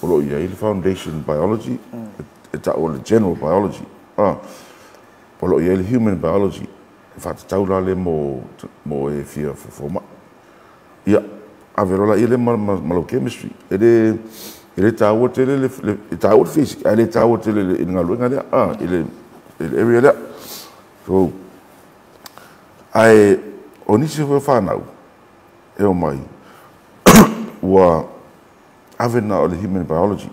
Speaker 6: O lo ia i le Foundation Biology, e tau o le General Biology. O lo ia i le Human Biology, e whatatau la le mo e fia fofoma. Ia, ave lola ia le ma lau chemistry. E le tāua tele le, e tāua le physics, ae le tāua tele i le galuega lea, i le area lea. So, ae, o nisi foi whanau, e o mai, ua ave na o le human biology,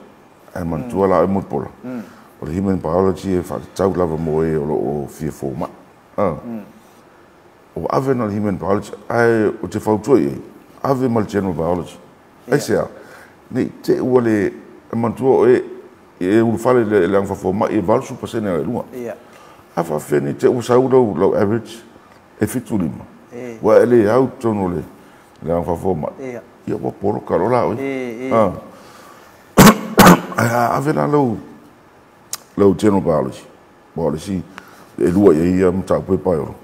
Speaker 6: ae manatua la e mulipola. O le human biology e whatatau lava mo e o lo o fia fōma. O ave na le human biology, ae o te whautua i e, ave ma le general biology. Ai sea, nei te ua le manatua o e ulufale le angawhafo mai e 80% a le lunga. A whawhea ni te ua sau lau average e 75. Ua e le au tonu le angawhafo mai. Ia ua polo kalo la oi. Ai ave la lau general biology. Biology e lua ia ia mataupu e paiolo.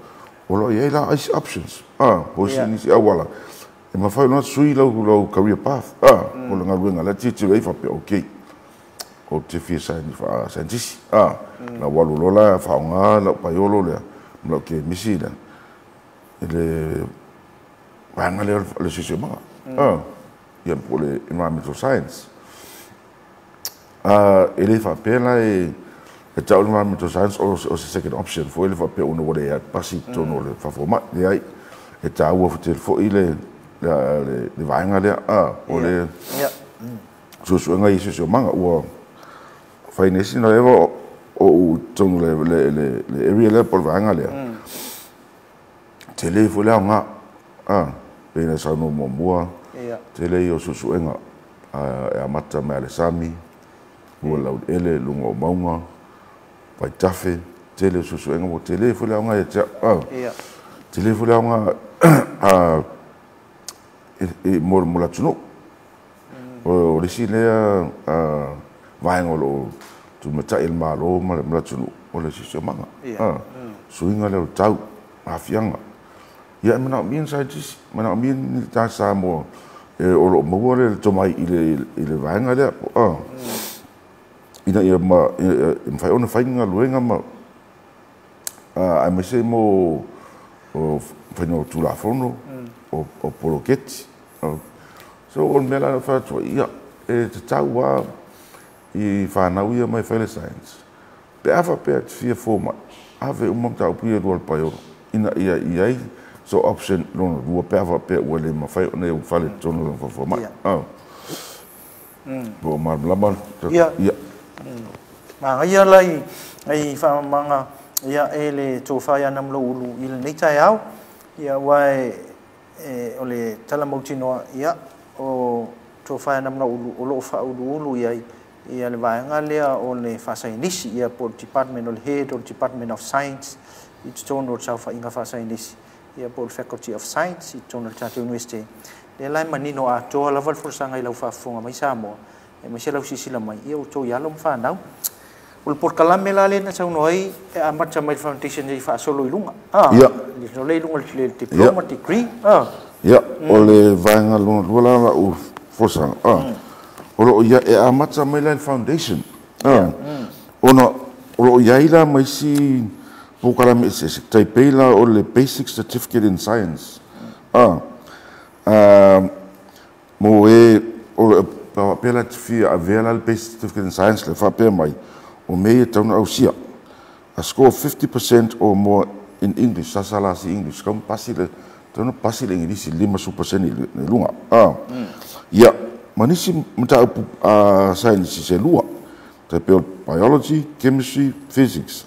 Speaker 6: O lo ia la ice options. Po si nisi awala. E mafai ona sui lau career path. O le galuega lea tilotilo i ai faapea, okay, ou te fia scientist. Lau alu loa la faaaoga lau paiolo lea ma lau kemisi lea i le vaega lea o le siosiomaga. Ia po o le environmental science. E le faapea la e tau le environmental science o se second option foi le faapea ona ua le pasi i totonu o le faafomai. Leai, e taua tele foi le vaega lea o le suesuega i siosiomaga ua fai nei sina eva o ou totonu le area lea po o le vaega lea. Tele foi le aoga, pei ona saunoa muamua, tele ia o suesuega e amata mai le sami, ua laueleele, luga o mauga, vaitafe, tele o suesuega ua tele foi le aoga ia te au. Tele foi le aoga mo le atunuu. O le isi lea vaega o loo tumatai e le Malo ma le atunuu o le siosiomaga. Suiga lea o le tau, aafiaga. Ia e manaomia ni scientist, manaomia ni tagata Samoa o loo maua le tomai i le vaega lea. Ina ia mafai ona fai ni galuega ma aemaise mo faiga o Tulafono, o poloketi. So o le mea la na fai atu ai, ia e tatau lava i fanau ia mai fai le science. Pe a faapea e te fia fomai, ave uma mataupu ia e lua i le paiolo, ina ia i ai so option lona lua pe a faapea ua le mafai ona e ulufale i totonu o le faafomai. Po o malamalama.
Speaker 2: Ia. Magaia la i faamamaga ia e le tofa ia Namulauulu i lenei taeao. Ia ua o le tala mautinoa ia o tofa ia Namulauulu o loo faauluulu i ai ia le vaega lea o le faasaienisi ia po o le Department o le Head o le Department of Science i totonu o le saofaiga faasaienisi ia po o le Faculty of Science i totonu o le tatou University. Lea la e manino atoa lava le folasaga i lau faafofoga mai Samoa e aemaise lau silasila mai ia outou i alo ma fanau. O le polokalame la lea na saunoa ai e amata mai le foundation i faasolo i luga. Le i luga le diploma, degree.
Speaker 6: Ia, o le vaega lona lua la lau folasaga. O loo ia e amata mai la le foundation. Ona o loo i ai la ma isi polokalame eseese, tai pei la o le Basic Certificate in Science. Mo e o le faapea la te fia avea la le Basic Certificate in Science le faapea mai, o mea ia e tatau ona ausia. A score of 50% or more in English, SSLRC English, kau pasi le, tatau ona pasi le Englisi 50% i le luga. Ia, ma nisi mataupu science se lua, tai pei o biology, chemistry, physics.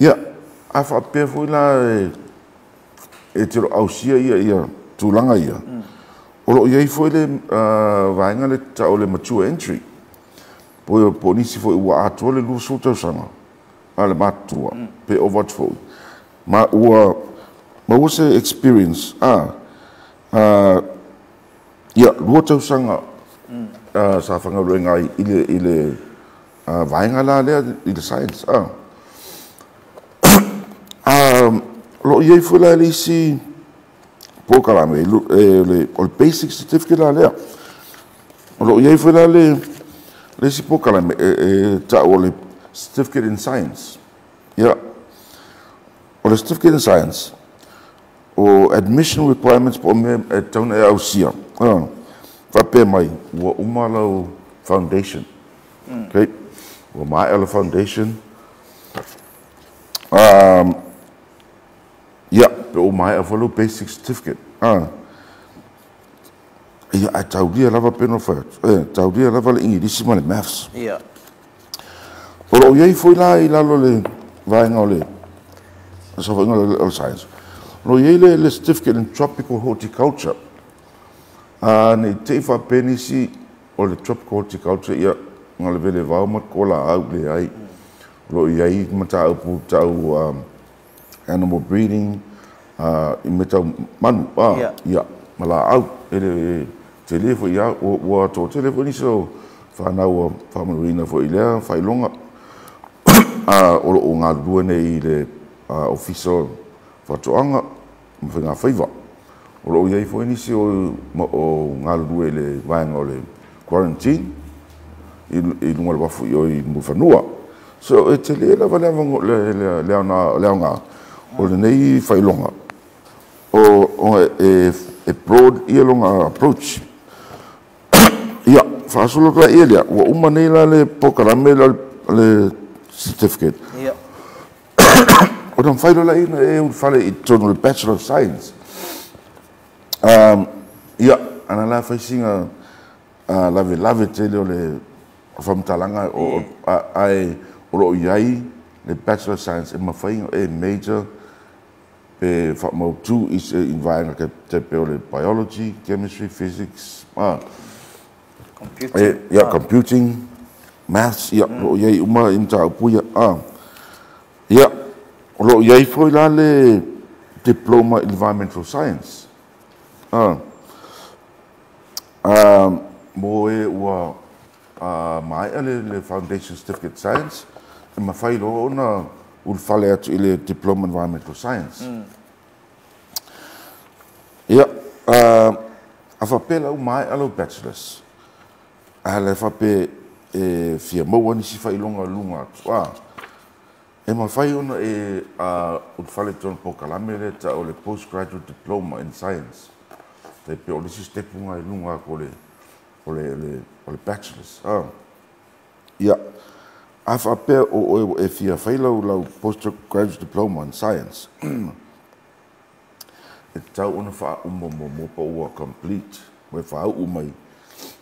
Speaker 6: Ia, a faapea foi la e te lo ausia ia tulaga ia, o loo i ai foi le vaega le tau o le mature entry. Po nisi foi ua atoa le 20 tausaga a le matutua, pe ova atu foi. Ma ua maua se experience, ia, 2 tausaga sa faigaluega ai i le vaega la lea i le science. O loo i ai foi la le isi polokalame, o le basic certificate la lea. O loo i ai foi la le isi polokalame e tau o le Certificate in Science. Ia, o le Certificate in Science, o admission requirements po o mea e tatau ona e ausia. Faapea mai, ua uma lau foundation. Okay? Ua maea lau foundation. Ia, pe ua maea foi lau basic certificate. Ia, ae taulia lava pe na fai atu. Taulia lava le Englisi ma le Maths. O loo i ai foi la i lalo le vaega o le saofaiga o le science. O loo i ai le Certificate in Tropical Horticulture. Nei te i faapea nisi o le Tropical Horticulture ia nga le vele vao ma kola au le ai. O loo i ai mataupu tau animal breeding, i me tau manu, ia, ma la au. E le tele foi ia, ua tō tele foi nisi o whanau ua whamanuina foi lea, whailonga. O loo galulue nei i le ofisa o Faatoaga ma Faiga Faiva. O loo iai foi nisi o galulue i le vaega o le quarantine i luga o le uafu i o i Mulifanua. So e tele lava le aoga o lenei faailoga o e broad ia lona approach. Ia, faasolo atu ai lea, ua uma nei la le polokalame le certificate.
Speaker 2: Ia.
Speaker 6: Ona mafai loa lea e ulufale i totonu o le Bachelor of Science. Ia, ana la fai sina lavelave tele o le faamatalaga ae o loo i ai le Bachelor of Science e mafai e major pe faamautu i se vaega te pei o le biology, chemistry, physics,
Speaker 2: computing,
Speaker 6: ia, computing, maths, ia, o loo i ai uma i mataupu ia. Ia, o loo i ai foi la le Diploma in Environmental Science. Mo e ua maea le Foundation Certificate Science, e mafai loa ona ulufale atu i le Diploma Environmental Science. Ia, a faapea la ua maea lau bachelors, a le faapea e fia maua nisi faailoga i luga atu, e mafai ona e ulufale i totonu o le polokalame lea tau o le Postgraduate Diploma in Science. Tai pei o le isi step i luga atu o le bachelors. Ia, a faapea o oe e fia fai lau Postgraduate Diploma in Science, e tatau ona faauma muamua pa ua complete, ua faauu mai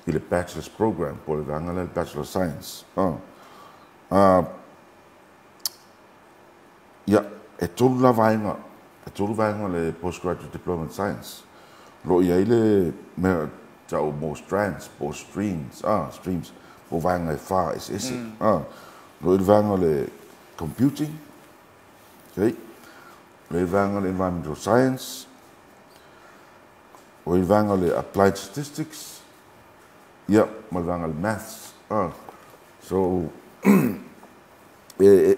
Speaker 6: i le Bachelor's Program, po o le vaega lea le Bachelor of Science. Ia, e tolu la vaega, e tolu vaega le Postgraduate Diploma in Science. O loo i ai le mea tau mo strands, po streams, streams, po vaega e fa eseese. O loo i le vaega o le computing, okay? O le vaega o le environmental science, o le vaega o le applied statistics, ia, ma le vaega o le maths. So, e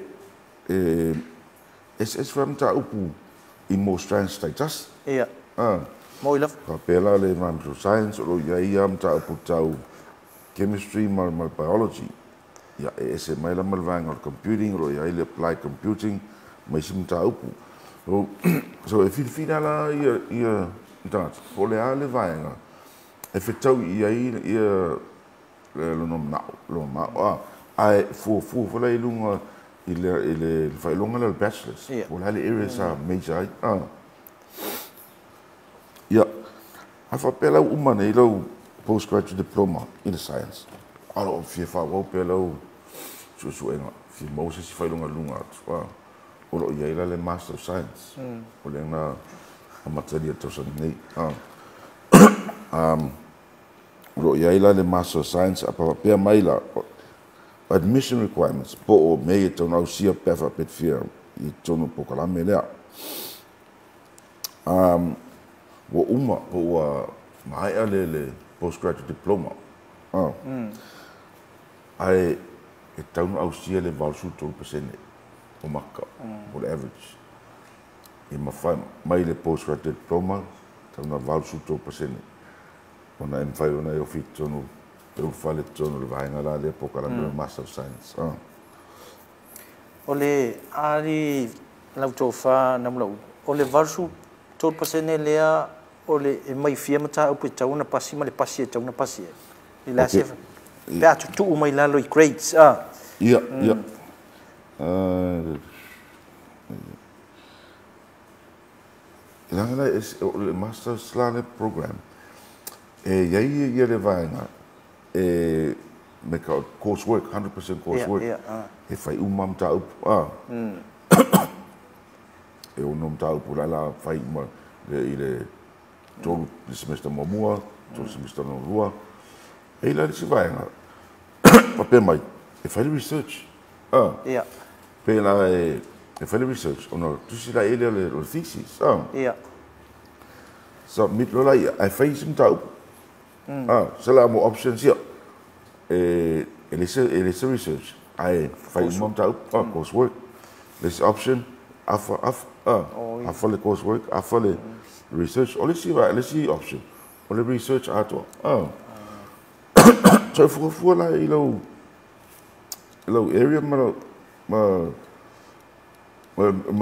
Speaker 6: eseese foi mataupu i mo strands taitasi.
Speaker 2: Ia. Mo i lava.
Speaker 6: Faapea la le environmental science, o loo i ai ia mataupu tau chemistry ma le biology. Ia, e ese mai la ma le vaega o le computing, o loo i ai le applied computing, ma isi mataupu. So, e filifili la ia tagata, po o le a le vaega e fetau i ai ia lona manao, ae fuafua foi la i luga i le faailoga lea o le bachelors, po o le a le area sa major ai. Ia, a faapea la ua uma nei lau postgraduate diploma in the science, a o loo fia faaauau pea lau suesuega, fia maua se isi faailoga i luga atu, o loo i ai la le Master of Science, o lea na amatalia tausaga nei. O loo i ai la le Master of Science, a faapea mai la admission requirements, po o mea e tatau ona ausia pe a faapea e te fia i totonu o polokalame lea. Ua uma po ua maea le postgraduate diploma, ae e tatau ona ausia le 83% o maka, o le average. E mafai mai le postgraduate diploma, tatau ona 83% ona e mafai ona e ofi i totonu e ulufale i totonu o le vaega la lea polokalame o le Master of Science.
Speaker 2: O le ali lau tofa Namulauulu, o le 83% lea o le e mai fia mataupu e tatau ona pasi ma le pasi e tatau ona pasi ai. I le ase pe a tutuu mai lalo i grades.
Speaker 6: Ia, ia. E leaga la o le Master's la le program, e i ai ia le vaega e me ka coursework, 100% coursework. E fai uma mataupu. E ono mataupu la fai uma i le tolu le semester muamua, tolu semester lona lua. E i la le isi vaega, faapea mai, e fai le research. Pe la e fai le research, ona tusi la i lea o le thesis. Submit loa la ia, ae fai isi mataupu. Se la mo options ia. E le se research, ae fai uma mataupu, coursework. Le isi option, afa, afa, afa le coursework, afa le Research, o le isi le isi option, o le research atoa. So e fuafua la i lau area ma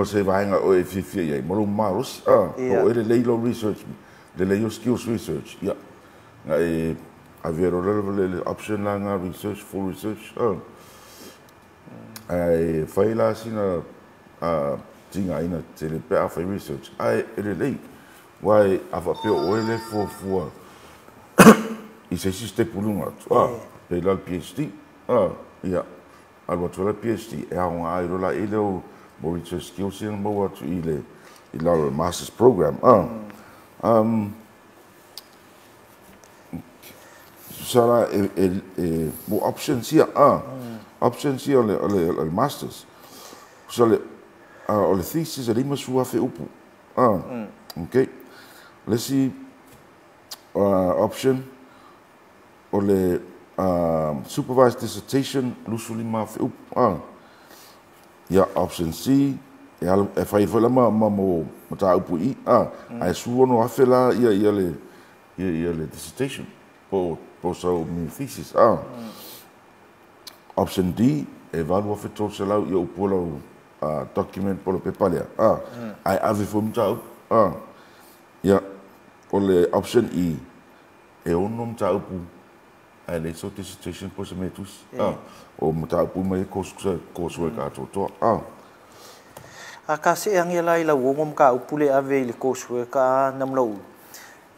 Speaker 6: se vaega o e fiafia i ai, ma lou malosi. O e lelei lau research, lelei o skills research. Ia, na e avea loa le option la ngā research, full research. Ae fai la sina tigaina tele pe a fai research. Ae e lelei, uae a faapea o oe le fuafua i se isi step i luga atu. Pe la le PhD. Ia, alu atu la PhD, e aoga ai loa la i leo mo research skills ia na maua atu i le i lalo o le master's program. Sa la e mo options ia. Options ia o le masters. So le o le thesis e 50,000 upu. Okay. Le isi option o le supervised dissertation 25,000 upu. Ia, option C e fai foi la ma mo mataupu i ae 16,000 la ia le dissertation po sau mini thesis. Option D e 8,300 ia upu lau document po le pepa lea. Ae ave foi mataupu. Ia, o le option E e 6 mataupu ae leai sau dissertation po se mea tusi. O mataupu mai e coursework atoatoa.
Speaker 2: A ka se ange la i lau 6 mataupu le ave i le coursework a Namulauulu.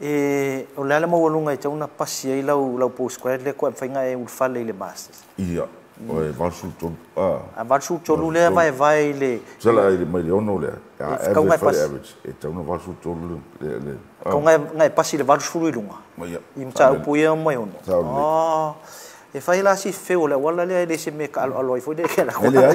Speaker 2: E o le ala maualuga e tau na pasi ai lau postgrad le koe mawhainga e ulufale i le masters.
Speaker 6: Ia, o e 83.
Speaker 2: A 83 lea vaevae i le...
Speaker 6: Sala i le mai le 6 lea. A average, e tau na 83 le...
Speaker 2: Kau ngai pasi le 80 i lunga.
Speaker 6: Ia.
Speaker 2: I mataupu ia mai 6. E fai la si feo le wala lea e le se me ka alo alo ai foi le ke la.
Speaker 6: E le ai.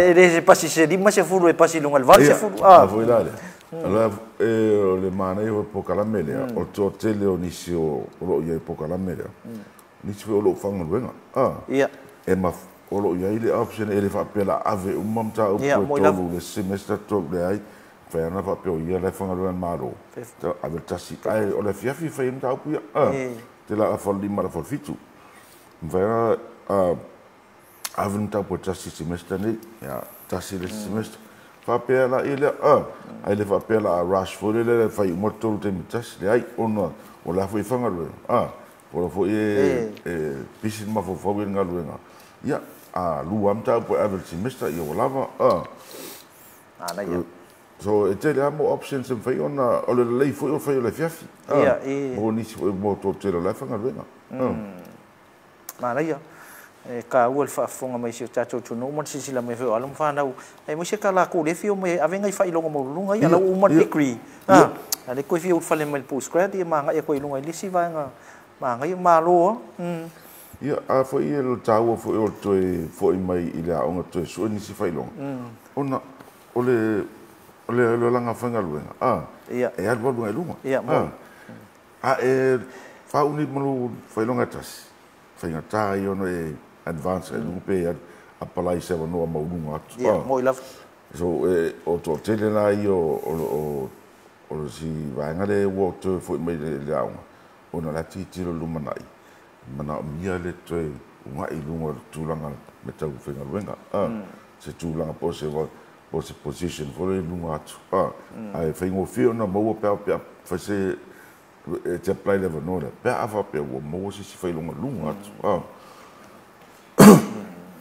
Speaker 2: E le se pasi se 50 se fulu e pasi lunga le 80 se fulu.
Speaker 6: A foi la lea. Ala o le manaia o polokalame lea, o le toatele o nisi o loo i ai polokalame lea. Nisi foi o loo fagaluega.
Speaker 2: Ia.
Speaker 6: E o loo i ai le option e le faapea la ave uma mataupu e tolu le semester tolu le ai. Fai ana faapea o ia le fagaluega malo. Ave tasi. Ae o le afiafi fai mataupu ia. Te la afa 5 la 7. Fai ana ave mataupu e tasi semester nei. Ia, tasi le semester. Faapea la i lea, ai le faapea la rush foi le fai uma tolu taimi tasi le ai ona o la foi fagaluega. Po o foi e pisi mafaufau i le galuega. Ia, a lua mataupu e ave le semester ia ua lava.
Speaker 2: Ana ia.
Speaker 6: So e tele lava mo options e mafai ona o le lelei foi o fai o le afiafi.
Speaker 2: Ia, e.
Speaker 6: Mo nisi foi mo toatele o la e fagaluega.
Speaker 2: Manaia. E ka ua le faafofoga mai si o tatou atunuu ma le silasila mai foi o alo ma fanau. E aemaise ka lakou le fia o mai ave nai faailoga maualuluga ia lau uma le degree. A le koe fia ulufale mai le postgrad ia magaia koe i luga i le isi vaega magaia malo.
Speaker 6: Ia, a foi e le taua foi o le toe foi mai i le aoga toe sue nisi faailoga. Ona o le olaga faigaluega. E alu alu ai luga. A e faauni ma lou faailoga e tasi. Faigata ai ona e advance e luga pe apply se avanoa maualuga atu.
Speaker 2: Ia, mo i lava.
Speaker 6: So, o toatele la ia o le si vaega lea ua toe foi mai le aoga, ona la tilotilo lumanai, manaomia le toe ugai i luga o le tulaga me tau faigaluega. Se tulaga po o se position foi lea i luga atu. Ae faigofie ona maua pe a fai se e te apply le avanoa lea, pe a faapea ua maua se isi faailoga luga atu.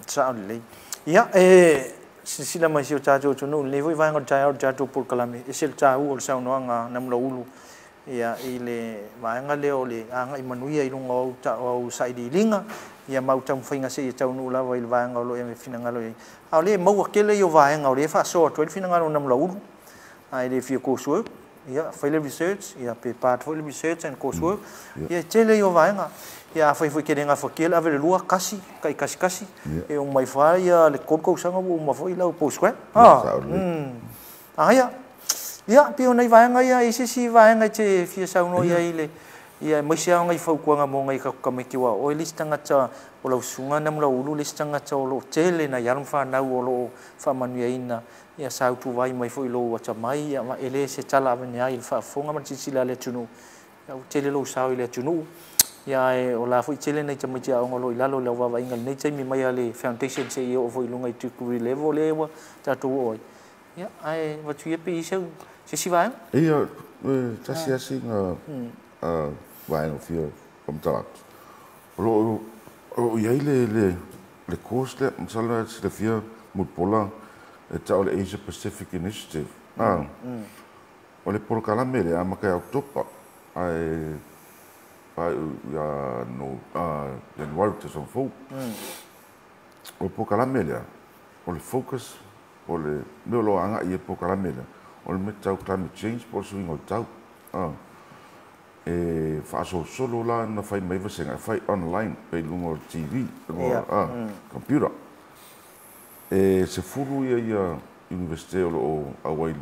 Speaker 2: Sao lelei. Ia, e silasila mai si o tatou atunuu lenei foi vaega o le taeao o le tatou polokalame, e se le taua o le saunoaga Namulauulu ia i le vaega lea o le agai manuia i luga o au sailiiliga ia ma au taumafaiga seia taunuu lava i le vaega o lo o e finagalo i ai. A o lea e maua tele ia o vaega o lea e faasoa atu ai le finagalo o Namulauulu. A e le fia coursework, ia fai le research, ia pe part foi le research and coursework, ia e tele ia o vaega. Ia a fai foi ke le gafatia le ave le lua, kasi, kai kasi kasi, e umai fa ia le 3 tausaga ua uma foi lau postgrad. Aia. Ia, pei o nai vaega ia, i se isi vaega e te fia saunoa i ai Ia maise aoga i fautuaga mo ngai ka tamaiti wa o le isi tagata o lau susuga Namulauulu le isi tagata o loo tele nai alo ma fanau o loo faamanuiaina ia sa utuvai mai foi i lou atamai ia ma e le se tala avane ai i le faafofoga ma le silasila a le atunuu ia ua tele lou sao i le atunuu ia ae o la foi tele nai tamaiti aoga o loo i lalo o lau vaavaaiga i lenei taimi mai lava i le foundation seia oo foi i luga i degree level lea ua tatou oo ai ia ae avatu ia pe i ai se isi vaega.
Speaker 6: Ia, e tasi lava sina vaega o fia faamatala atu. O lo o i ai le course lea, masalo e silafia Mulipola e tau o le Asia Pacific Initiative. O le polokalame lea e amata ia Oketopa ae faaiu ia Ianuari tausaga fou. O le polokalame lea, o le focus po o le mea o lo o agai i ai le polokalame lea, o le mea tau climate change po o le suiga o le tau. E faasolosolo la ona fai mai vasega e fai online pe i luga o le TV, luga o computer. E 10 ia Iunivesite o lo o auai i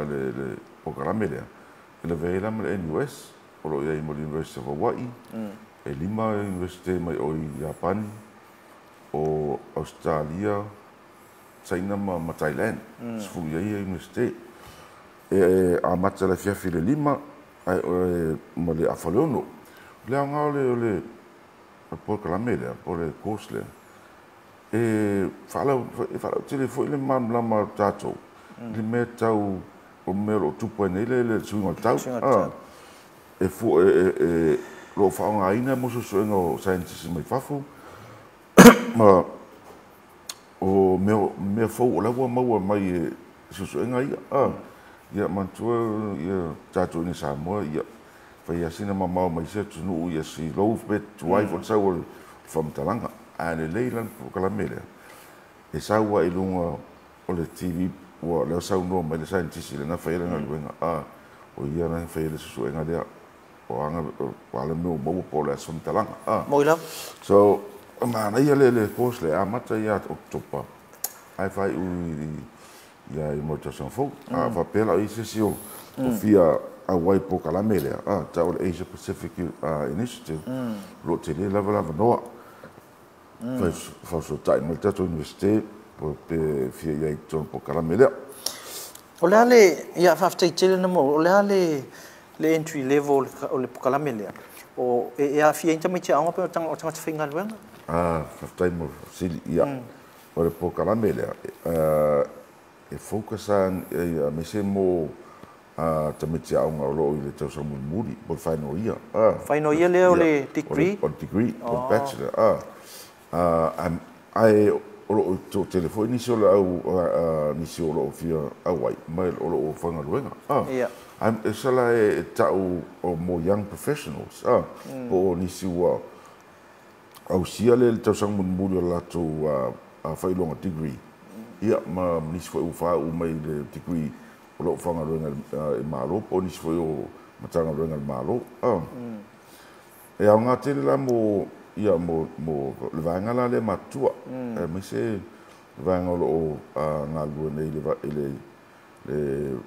Speaker 6: le polokalame lea, e lavea ai la ma le NUS, o lo o i ai ma le University of Hawaii, e 5 Iunivesite mai o i Iapani, o Australia, China ma Thailand, 10 i ai ia Iunivesite. E amata le afiafi i le 5 ae ma le afa o le 6. O le aoga o le polokalame lea, po o le course lea, e faalautele foi le malamalama o tatou i le mea tau o mea o lo o tupu ai nei le suiga o le tau. E lo o faaaogaina mo suesuega o scientists mai fafo ma o mea fou o la ua maua mai e suesuega ia. Ia manatua ia tatou i Samoa ia fai lava sina mamao mai isi atunuu ia silou pe tuai foi le sau o le faamatalaga. Ae lelei la le polokalame lea e sau ai i luga o le TV ua lea saunoa mai le scientist lena fai ai le galuega. O ia na fai ai le suesuega lea o aga o le mea o maua po o le aso faamatalaga.
Speaker 2: Moi lava.
Speaker 6: So manaia le course lea amata ia Oketopa ae faaiu ia i mo tausaga fou. Faapea la o i se isi o fia auai polokalame lea, tau o le Asia Pacific Initiative, o lo o tele lava le avanoa. Faufautai mai le tatou Iunivesite pe fia i ai i totonu polokalame lea.
Speaker 2: O le a le, ia faafetai tele na mo, o le a le entry level o le polokalame lea? O e aafia ai tamaiti aoga pe o tagata faigaluega?
Speaker 6: Faafetai mo fesili. Ia, o le polokalame lea, e focus aemaise mo tamaiti aoga o lo o i le tausaga mulimuli, po o le final year.
Speaker 2: Final year lea o le degree?
Speaker 6: O le degree, o le bachelor. Ae o lo o toatele foi nisi o le au nisi o lo o fia auai ma o lo o faigaluega. E sala e tau o mo young professionals, po o nisi ua ausia le tausaga mulimuli o le latou faailoga degree. Ia, ma nisi foi ua faauu mai le degree o lo o faigaluega i Malo, po o nisi foi o Matagaluega i le Malo. E aoga tele la mo, ia, mo le vaega la lea matutua, aemaise le vaega o lo o galulue nei i le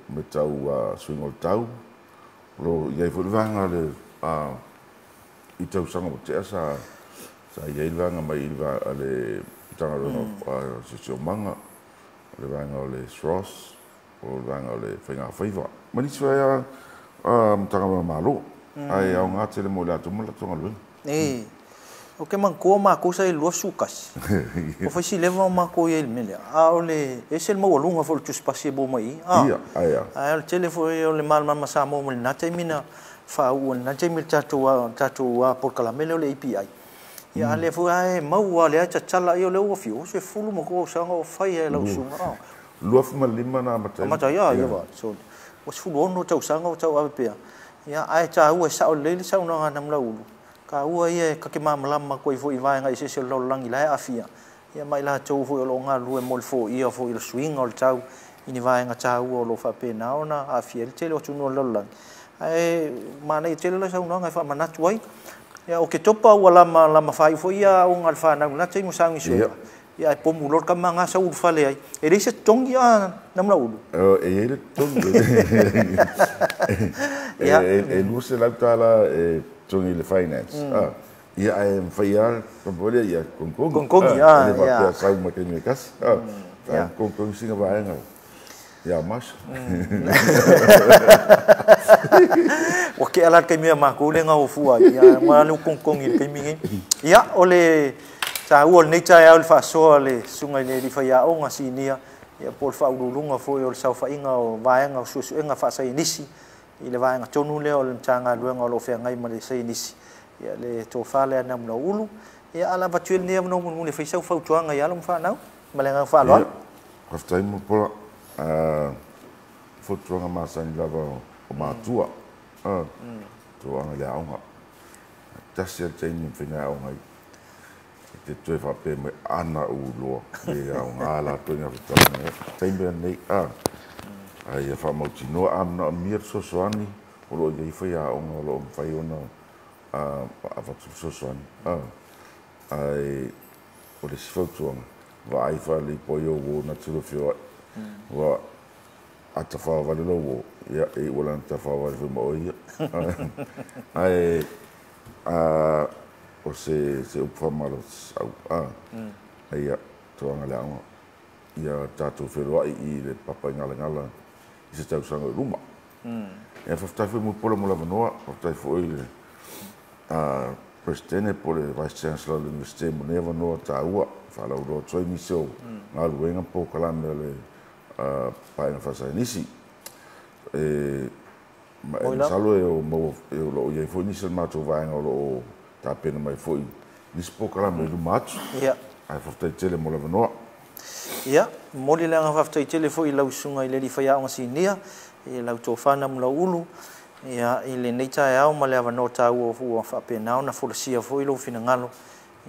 Speaker 6: mea tau suiga o le tau. O lo o i ai foi le vaega i tausaga ua tea sa i ai le vaega mai i le Matagaluega o Siosiomaga, o le vaega o le SROS, o le vaega o le Faiga Faiva. Ma nisi foi lava Matagaluega Malo, ae aoga tele mo i latou ma latou galuega.
Speaker 2: O ke manatua mākou sa i 21. O faisi leva o mākou i ai le mea lea. A o le ese le maualuga foi o le tusipasi e maua mai i.
Speaker 6: Ia, ae a.
Speaker 2: Ae o le tele foi o le malamalama Samoa ma lena taimi na faauu lena taimi le tatou polokalame lea o le API. Ia a lea foi ae maua lea tatala ia o lea ua fiu se fulu ma kou tausaga o fai ai lau susuga.
Speaker 6: 2005 na amata ai.
Speaker 2: Amata ia va. So ua 16 tausaga o tau ave pea. Ia ae tāua e sao lelei le saunoaga a Namulauulu. Tāua ia e kake malamalama koe foi i vaega i se isi o le lalolagi la e aafia. Ia ma i latou foi o lo o galulue mo le foia foi o le suiga o le tau i ni vaega tāua o lo o faapena ona aafia ai le tele o atunuu o le lalolagi. Ae manaia tele la saunoaga e faamanatu ai. Ia o Ketopa ua lama faaiu foi ia aoga a le fanau lena taimi o sauni suega. Ia ae pomu loa le tama ga sau ulufale ai. E leai se totogi a Namulauulu?
Speaker 6: E i ai le totogi. E $200 e totogi i le finance ia ae mafai lava kamupani ia togitogi
Speaker 2: Togitogi,
Speaker 6: e le faapea sau ma le taimi e tasi togitogi sina vaega ia Masa.
Speaker 2: Ua tea la le taimi a matou lea na o fua ai, ia ma le togitogi i le taimi lenei. Ia, o le taua o lenei taeao i le faasoa a le susuga i le alii faiaoga sinia, ia po o le faauluuluga foi o le saofaiga o vaega o suesuega faasaienisi i le vaega tonu lea o le Matagaluega o lo o feagai ma le saienisi, ia le tofa lea Namulauulu. Ia, a lava atu ia lenei avanoa mulimuli e fai sau fautuaga i alo ma fanau ma le agaga faaaloalo.
Speaker 6: Faafetai Mulipola. Fautuaga masani lava o matua. Tuaga i le aoga. Tasi le taimi e mafai aoga ai. E te toe faapea mai ana ou iloa le aoga latou i ngā whataanga. Taimi lenei ai ia faamautinoa a manaomia le fesoasoani o lo o i ai faiaoga o lo o mafai ona avatu le fesoasoani. Ae o le isi fautuaga, vaai faalelei po o ai ou uo na te lua feoai. Ua a tafaovale lou uo, ia e iu lana tafaovale foi ma oe ia. Ae o se upu faamalosi au ia tuaga le aoga. Ia tatou feloai i le papa i Galagala i se tausaga i luma. Ia faafetai foi Mulipola mo le avanoa, faafetai foi i le Presidente po o le Vice Chancellor o le Universite mo lenei avanoa taua faalauiloa atu ai nisi o galuega polokalame a le Paeaiga Faasaienisi. E masalo e o maua e o lo o i ai foi nisi o le matou vaega o lo o tapena mai foi nisi polokalame i luma atu. Ae faafetai tele mo le avanoa.
Speaker 2: Ia, momoli le agaga faafetai tele foi i lau susuga i le alii faiaoga sinia, i lau tofa Namulauulu, ia, i lenei taeao ma le avanoa taua ua faapena ona folasia foi lou finagalo,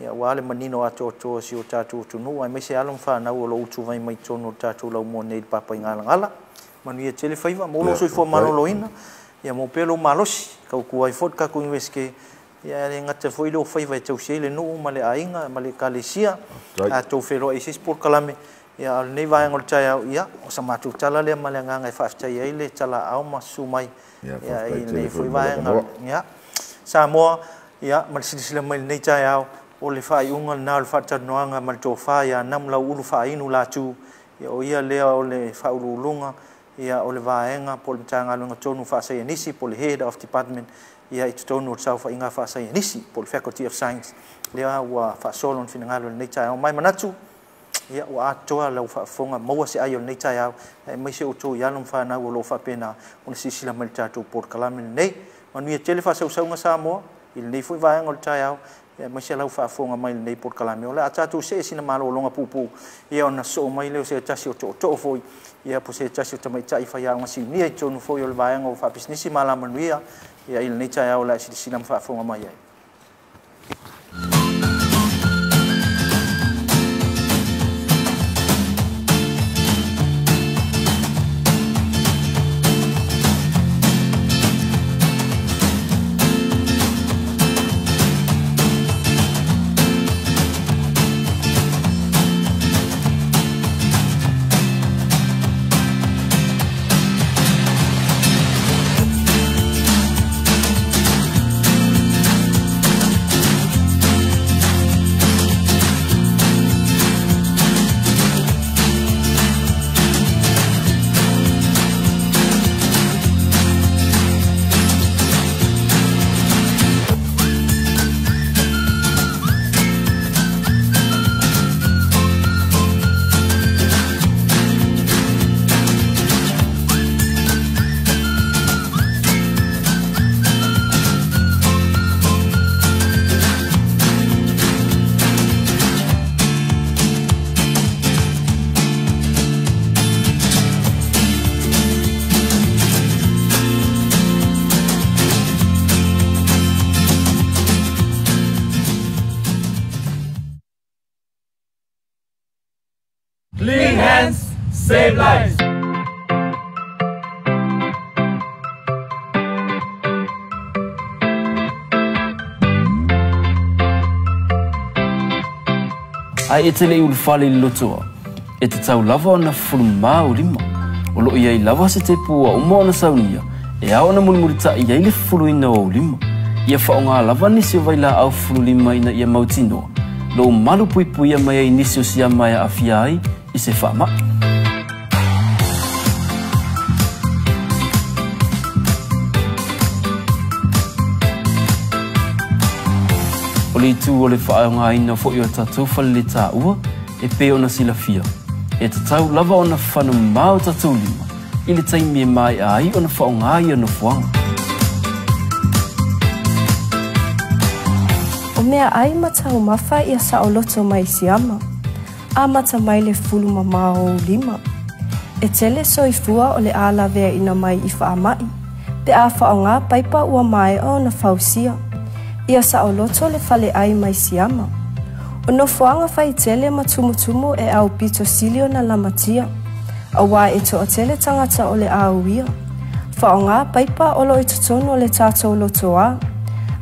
Speaker 2: ia, aua le manino atoatoa o si o tatou atunuu, aemaise alo ma fanau o lo o utuvai mai totonu o le tatou laumua nei i le Papaigalagala. Manuia tele faiva, maua lou soifua maloloina, ia maua pea lou malosi, tautua ai foi le tatou Iunivesite, ia e le gata foi lou faiva e tausi ai le nuu ma le aiga ma le ekalesia, a outou feloai i se isi polokalame, ia, a o lenei vaega o le taeao, ia, o sa matou tala lea ma le agaga e faafetai ai le talaaao ma susu mai, ia, i lenei foi vaega. Ia, Samoa, ia, ma le silasila mai i lenei taeao, o le faaiuga lena o le faatalanoaga ma le tofa ia Namulauulu Faaiinu Latu, ia, o ia lea o le faauluuluga, ia, o le vaega po o le Matagaluega tonu faasaienisi po o le Head of Department, ia, i totonu o le saofaiga faasaienisi po o le Faculty of Science, lea ua faasoa lona finagalo i lenei taeao. Mai manatu, ia, ua atoa lau faafofoga, maua se ai o lenei taeao, aemaise outou i alo ma fanau o lo o faapena ona silasila mai i le tatou polokalame lenei. Manuia tele faasausauga Samoa i lenei foi vaega o le taeao, aemaise lau faafofoga mai i lenei polokalame. O le a tatou see sina malologa puupuu, ia, ona sosoo mai lea o se tasi o tootoo foi, ia, po o se tasi o tamaitai faiaoga sinia i totonu foi o le vaega o faapisinisi ma alamanuia, ia, i lenei taeao o le a silasila ma faafofoga mai ai.
Speaker 3: Clean hands, save lives.
Speaker 4: Ae e te le i ulufale i le lotoa, e tatau lava ona fufulumamā ou lima. O lo o i ai lava se tepu ua uma ona saunia, e ao ona mulimulita'i ai le fufuluina o ou lima. Ia whaonga lava nisi o vaila au fululima ina ia mautinoa. Lo malu puipuia mai ai nisi o siama e aafia ai i se faama'i. O le itu o le whaaongaina fo'i o tātou fale le tāua e pē ona silafia. E tatau lava ona whana mao tātou lima i le taimi e mai ai ona whaonga ia nofoanga.
Speaker 5: O mea ai mataumafa ia saoloto mai siama. Amata mai le fulu mamā o lima. E tele soifua o le alavea ina mai i faama'i. Pe a whaonga paipa ua mai o na fausia. Ia saoloto le fale ai mai siama. O nofoanga whai tele matumutumu e au pito silio na lamatia. A wā e toa tele tangata o le au ia. Whaonga paipa o lo i totono le tātou lotoa.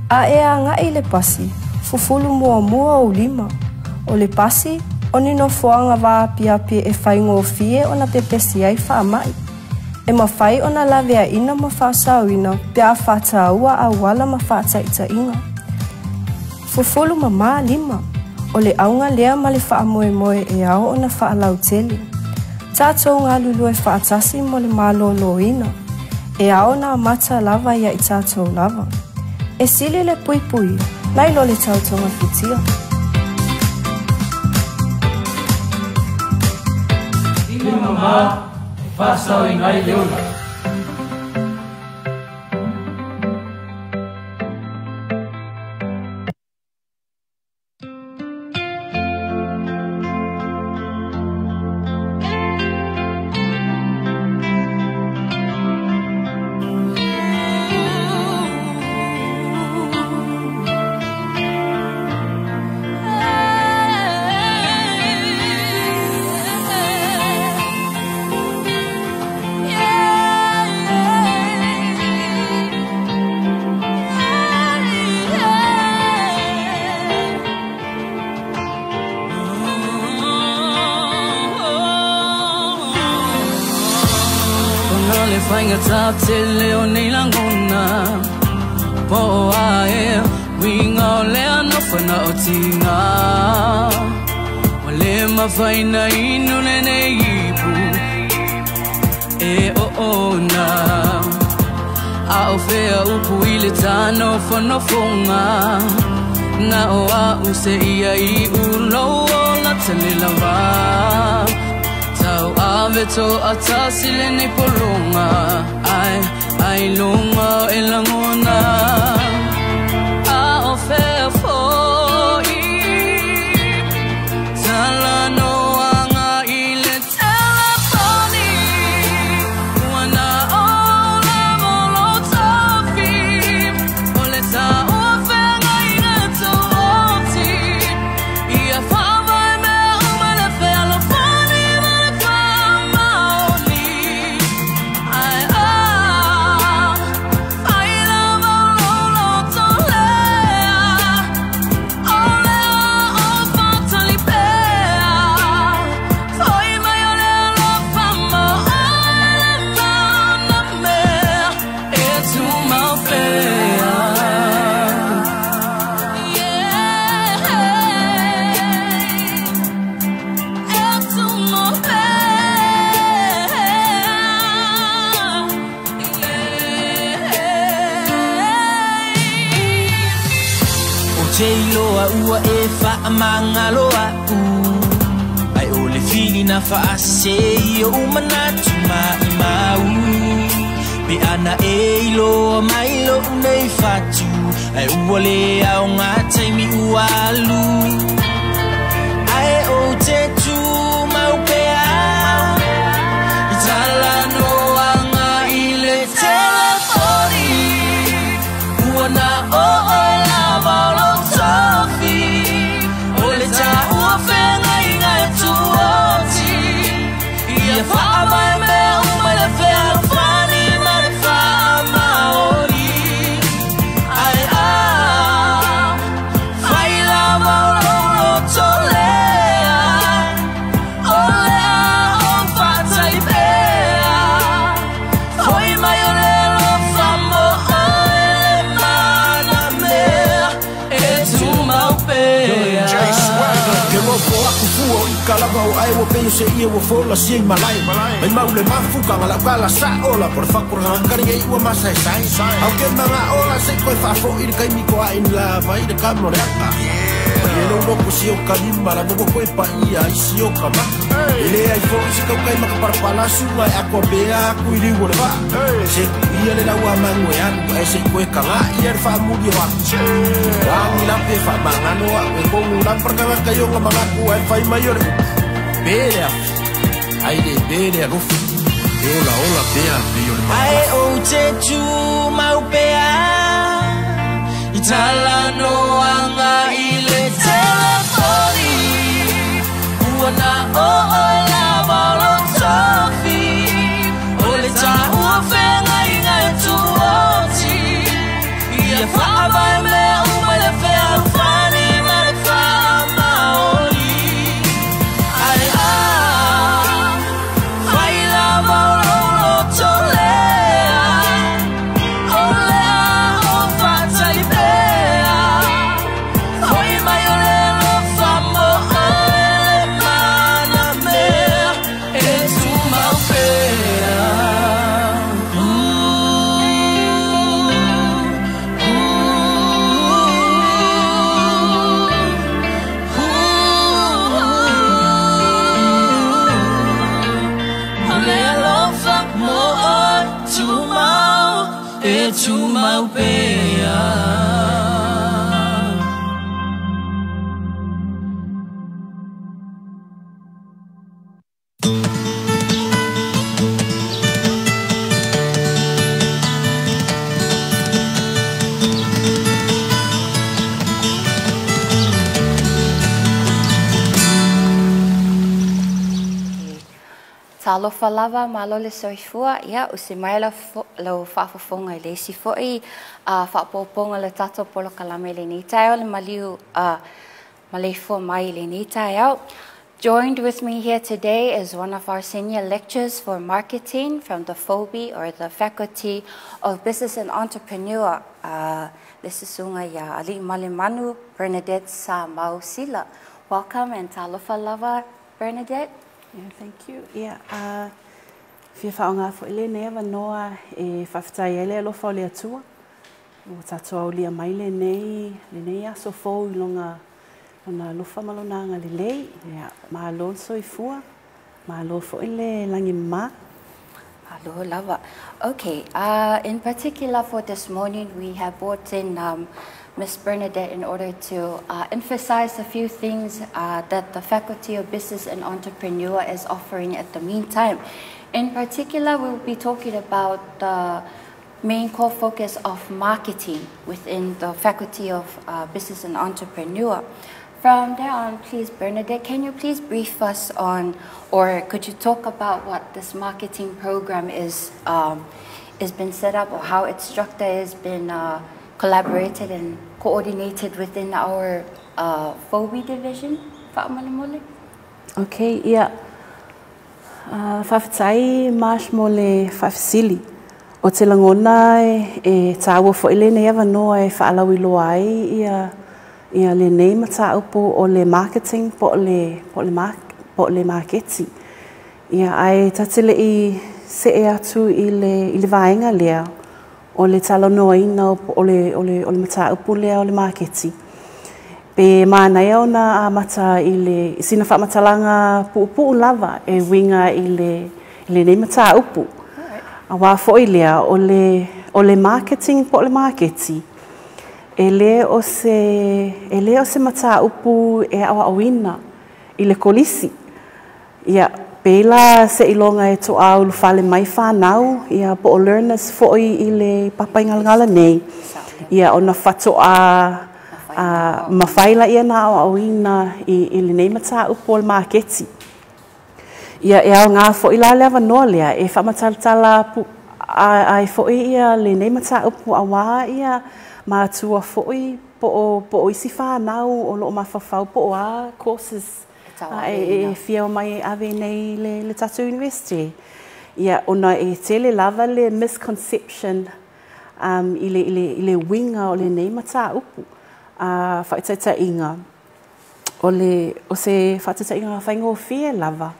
Speaker 5: A e a ngai le pasi, fufulu mua mua o lima. O le pasi, o ni nofoanga wā piapi e whaingo fie o na pepesi ai whaamai. E mawhai o na lavea ina ma whaasauina, pe a whātāua a wala ma whaataitainga. Fufulu mamā lima, o le aunga lea ma le whaamoemoe e ao o na whaalautele. Tātou ngā lulue whaatasi mo le mālōlōina, e ao nā mata lava ia i tātou lava. E sili le puipui, nai lo le tautonga fitia.
Speaker 3: Lima mamā, e whāsau i ngai leola.
Speaker 7: Tele o nei langona po ae winga o lea nofana o tinga o le mafaina inu le nei ipu e o ona a o fea upu i le tāno whanofonga na o a use ia i ulo o la tele lava tau ave to atasi le nei polonga ai ai lunga e langona a o fea foi tala no anga i le telefoni ua o la molo tofi o le ta o fea ngai na tōti ia whawai mea uma le fea lo fani ma le whamaoli ai a ai lava o lo tolea o lea o whatali pea Foi mai o lea lo whama o le mana mea e tumau pea.
Speaker 8: O te iloa ua e whaamangaloa u Ai o le fili na whaase i o umanatu mai mau Pe ana e iloa mai lo unei whatu Ai ua le au ngā taimi ua alu Ai o te tū mau pea I tala noa ngā i le telefoni Ua na o oe lava o lo tofi O le tā ua whenga i ngai tuoti Ia whaamai mea uma le whea lo whani ma le whaamaori Ai a whai lava o
Speaker 7: tumau pea.
Speaker 9: Ke rofo aku fua o i kalava o ae ua pei o se ia ua fola sia i malae. Mai mau le mafu ka ngala kala sa ola por fakura ngakari ngai ua masa e sai. Au ke manga ola se koe faafo i le kaimi ko a in la vai le kamo le aka. E lo loko si o kalima la mo koe pa ia i si o kama. Ele ai fo i se kaukai makaparapala sunga e akua pea aku i liu o le vaa. Se ia le laua mangu e alu e se koe kanga ia le faamuli o aku. Wangi lampe fa mangano a e kongu lampar kanga kayonga mangaku ai fai mai o le upu. Pele afi, ai le pele alofi. E ola ola pea pe o le
Speaker 8: Ae ou te tumau pea i talanoaga i le telefoni. Ua na oo lava o lou tofi, o le taua feagaiga e tuoti. Ia faavae mea uma i le fealofani ma le faamaoni. Ae a fai lava o lou loto lea, o lea o faatali pea. Foi mai o le alofa mo oe le manamea e tumau pea. O le alofa mo oe tumau e tumau pea.
Speaker 1: Talofa lava malo le soifua, ia o se mai lau faafofoga i le isi fo'i faapopoga le tatou polokalame i lenei taeao le maliu maleifua mai i lenei taeao. Joined with me here today is one of our senior lecturers for marketing from the FOBE, or the Faculty of Business and Entrepreneur, le susuga ia Aliimalemanu Bernadette Samau Sila. Welcome and talofa lava, Bernadette.
Speaker 10: Yeah, thank you. Yeah, fia whaonga fo ile nei avanoa e whawhitai ele alofa o le atua. O tātou aulia mai le nei aso fou i longa lona alofa ma lona anga lelei. Yeah, malo le soifua, malo fo ile langi ma.
Speaker 1: Malo lava. Okay, in particular for this morning, we have brought in Miss Bernadette in order to emphasize a few things that the Faculty of Business and Entrepreneur is offering at the meantime. In particular, we will be talking about the main core focus of marketing within the Faculty of Business and Entrepreneur. From there on, please, Bernadette, can you please brief us on, or could you talk about what this marketing program is been set up, or how its structure has been collaborated and coordinated within our FOBE division? Fa'amalemole?
Speaker 10: Okay, yeah. Whawhitai mash mo le whawhisili. O te langona e tāua fo ile nei avanoa e whaalawi loa ai ia le nei mataupu o le marketing po le marketi. Ia ai tatele i se e atu i le vaenga lea o le talanoaina o le mataupu lea o le maketi. Pe mānaia ona a mata i le sina whaamatalanga puupuu lava e winga i le nei mataupu. A wā foi lea o le marketing po o le maketi. E le o se mataupu e awaawina i le kolisi. Ia, pēla se ilonga e toa ulu whale mai whanau, ia po o learners foi i le papaingalangala nei. Ia, ona whatoa mawhaila ia nā awaawina i le nei mataupu o le maketi. Ia, e au ngā foi la lea wanoa lea, e whamatalatala ai foi ia le nei mataupu awā ia mātua foi po o isi whanau o loo mawhawhau po o a courses e fia o mai ave nei le tātou university. Ia, ona e tele lava le misconception i le winga o le nei mataupu. Faaitaitaiga, o le o se faataitaiga faigofie lava,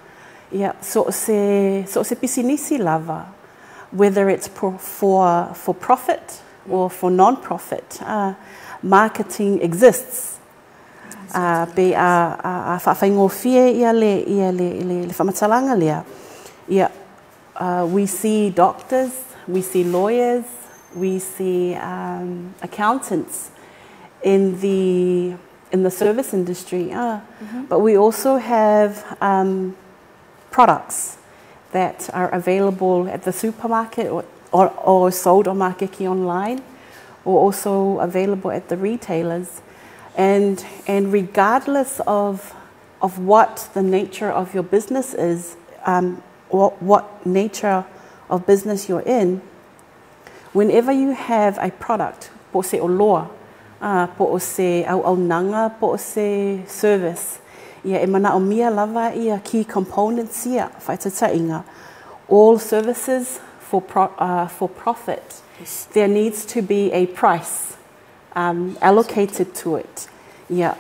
Speaker 10: ia, so o se, so o se pisinisi lava, whether it's for profit or for non-profit, marketing exists. Pe a faafaigofie ia le, ia le, le, le faamatalaga lea, ia, we see doctors, we see lawyers, we see accountants in the service industry. But we also have products that are available at the supermarket or sold on Makeke online, or also available at the retailers. And regardless of what the nature of your business is, what nature of business you're in, whenever you have a product, po se oloa, po o se auaunaga, po o se service, ia e manaomia lava ia key components ia, faataitaiga, all services for profit, there needs to be a price allocated to it. Ia,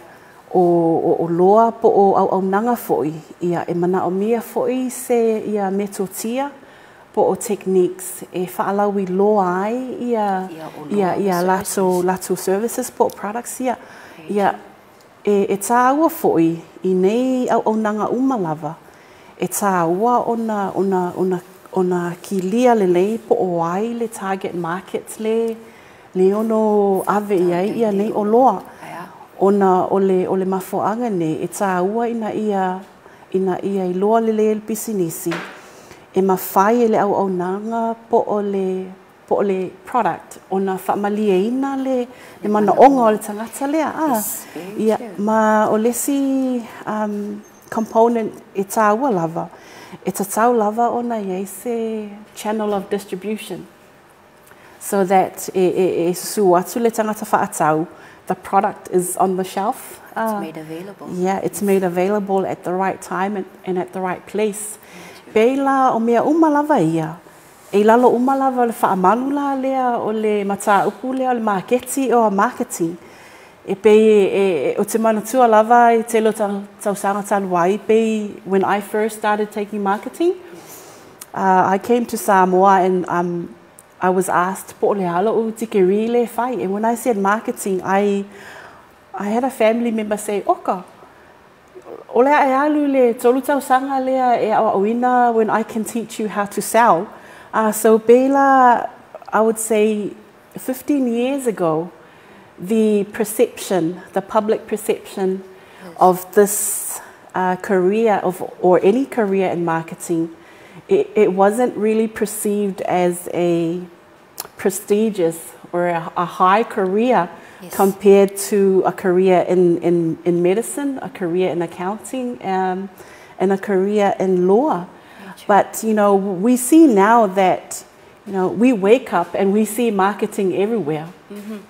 Speaker 10: o oloa po o auaunaga foi, ia e manaomia foi se ia metotia po o techniques e faalauiloa ai ia ia latou services po o products ia. Ia e tāua foi i nei auaunaga uma lava, e tāua ona kilia lelei po o ai le target market le ono ave i ai ia nei oloa. Ona o le mafuaaga nei e tāua ina ia iloa lelei le pisinisi e mafai e le auaunaga po o le product ona faamalieina le manaoga o le tagata lea. Ia, ma o le isi component e tāua lava, e tatau lava ona i ai se channel of distribution so that e susu atu le tagata faatau, the product is on the shelf.
Speaker 1: It's made available.
Speaker 10: Yeah, it's made available at the right time and at the right place. Pei la o mea uma lava ia, e lalo uma lava o le faamalu la lea o le mataupu lea o le maketi o marketing. E pei e o te manatua lava i tele o tausaga talu ai, pei when I first started taking marketing, I came to Samoa and I was asked po o le a lo'u tikeri le fai. And when I said marketing, I had a family member say, "Oka, o le a e alu le tolu tausaga lea e aoaoina when I can teach you how to sell." So pei la, I would say 15 years ago, the perception, the public perception of this career of or any career in marketing, it wasn't really perceived as a prestigious or a high career compared to a career in medicine, a career in accounting, and a career in law. But we see now that we wake up and we see marketing everywhere.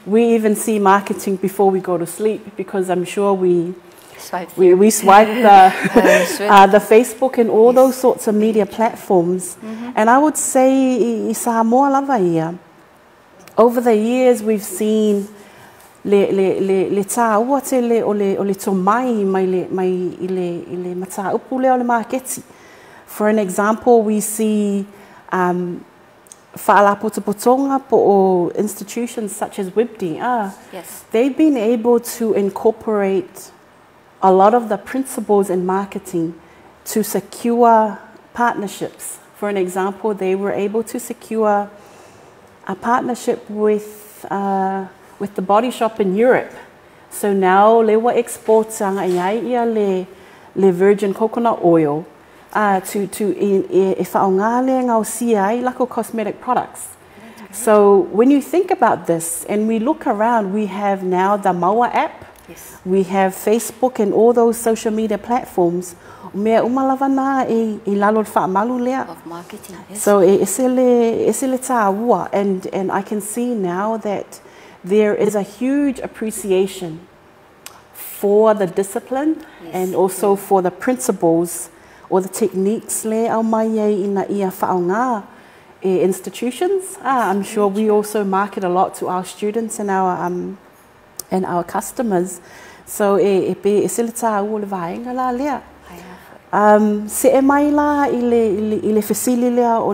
Speaker 10: We even see marketing before we go to sleep because I'm sure we
Speaker 1: Swipe
Speaker 10: we swipe the Facebook and all those sorts of media platforms. And I would say i Samoa lava ia, over the years we've seen le tāua tele o le tomai mai, le, mai i le mataupu lea o le maketi. For an example, we see faalapotopotoga po o institutions such as WIBDI. They've been able to incorporate a lot of the principles in marketing to secure partnerships. For an example, they were able to secure a partnership with the Body Shop in Europe. So now le ua export anga i ai ia le virgin coconut oil to e whaonga le gaosia ai lako cosmetic products. So when you think about this and we look around, we have now the Maua app. We have Facebook and all those social media platforms. Mea uma lava na i lalo le faamalu lea.
Speaker 1: Of marketing. Yes.
Speaker 10: So e ese le tāua and I can see now that there is a huge appreciation for the discipline and also for the principles or the techniques le aumai ai ina ia whaonga e institutions. I'm sure we also market a lot to our students and our and our customers. So e pe e se le tāua o le vaenga la lea. Se e mai la i le fesili lea o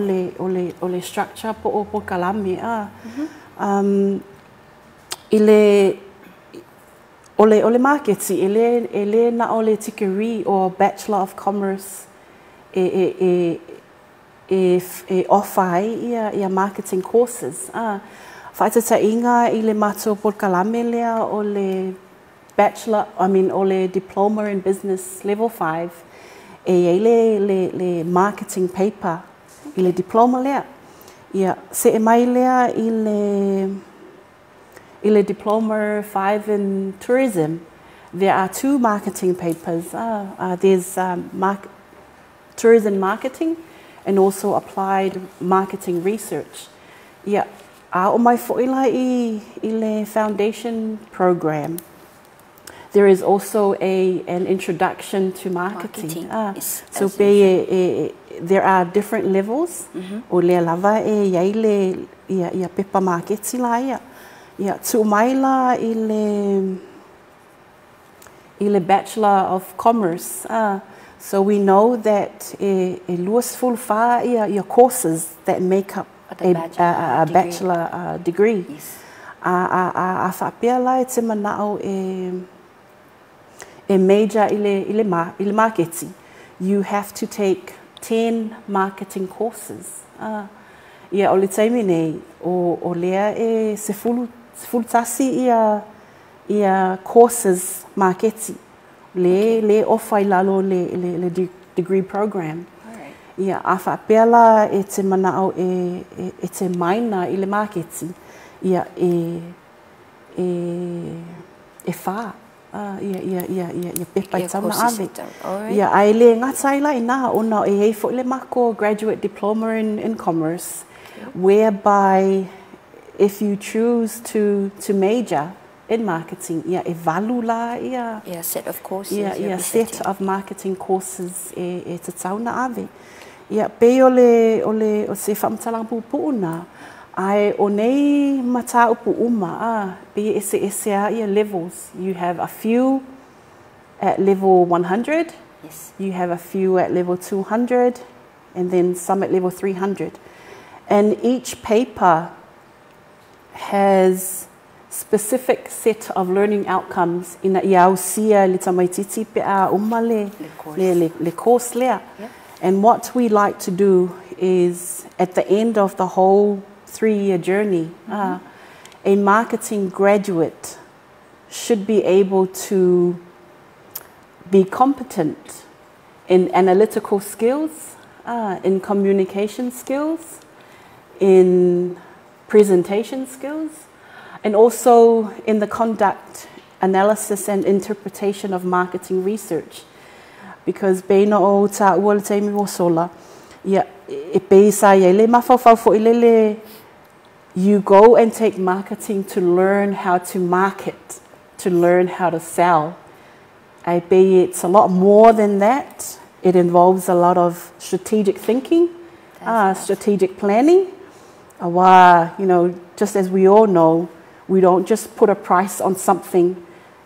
Speaker 10: le structure po o polokalame a. I le o le maketi e le na o le tikeri o Bachelor of Commerce e offer ai ia marketing courses. Ah, faataitaiga i le matou polokalame lea o le Bachelor, I mean, o le Diploma in Business Level 5, e i ai le marketing paper i le diploma lea. Ia, se e mai lea i le Diploma 5 in Tourism, there are two marketing papers. There's tourism marketing and also applied marketing research. Ia, a o mai foi la i le foundation program, there is also a an introduction to marketing.
Speaker 1: Marketing is
Speaker 10: so pe e, there are different levels. O lea lava e iai le ia pepa maketi la ia. Ia, tu mai la i le Bachelor of Commerce. So we know that e 24 ia courses that make up
Speaker 1: The bachelor
Speaker 10: a
Speaker 1: degree.
Speaker 10: Bachelor degree. A faapea la e te manao e major i le maketi, you have to take 10 marketing courses. Ia, o le taimi nei, o lea e 11 ia courses maketi. Le ofa i lalo le degree program. Ia, a faapea la e te manao e te minor i le maketi, ia e whā. Ia pepa i
Speaker 1: Ia
Speaker 10: tauna
Speaker 1: courses
Speaker 10: ave.
Speaker 1: E tau. Alright.
Speaker 10: Ia, ai le ngata i la ina, ona e hei fo i le mako graduate diploma in commerce, whereby if you choose to major in marketing, ia e valu la ia,
Speaker 1: Yeah, set of courses.
Speaker 10: ia
Speaker 1: you'll be
Speaker 10: set
Speaker 1: sitting.
Speaker 10: Of marketing courses e te tauna ave. Ia, pe o le, o se whaamatalang pupuu na, ai o nei mataupu uma, pe ese ese a ia levels. You have a few at level 100, you have a few at level 200, and then some at level 300. And each paper has specific set of learning outcomes ina ia ausia le tamaititi pe a uma le,
Speaker 1: Le course.
Speaker 10: le course lea. And what we like to do is at the end of the whole 3-year journey, a marketing graduate should be able to be competent in analytical skills, in communication skills, in presentation skills, and also in the conduct, analysis, and interpretation of marketing research. Because beina o tā ua le taimi o sola, ia, e pei sa ia le mawhawhau fo i lele, you go and take marketing to learn how to market, to learn how to sell. I be it's a lot more than that. It involves a lot of strategic thinking, strategic planning. Awa, just as we all know, we don't just put a price on something.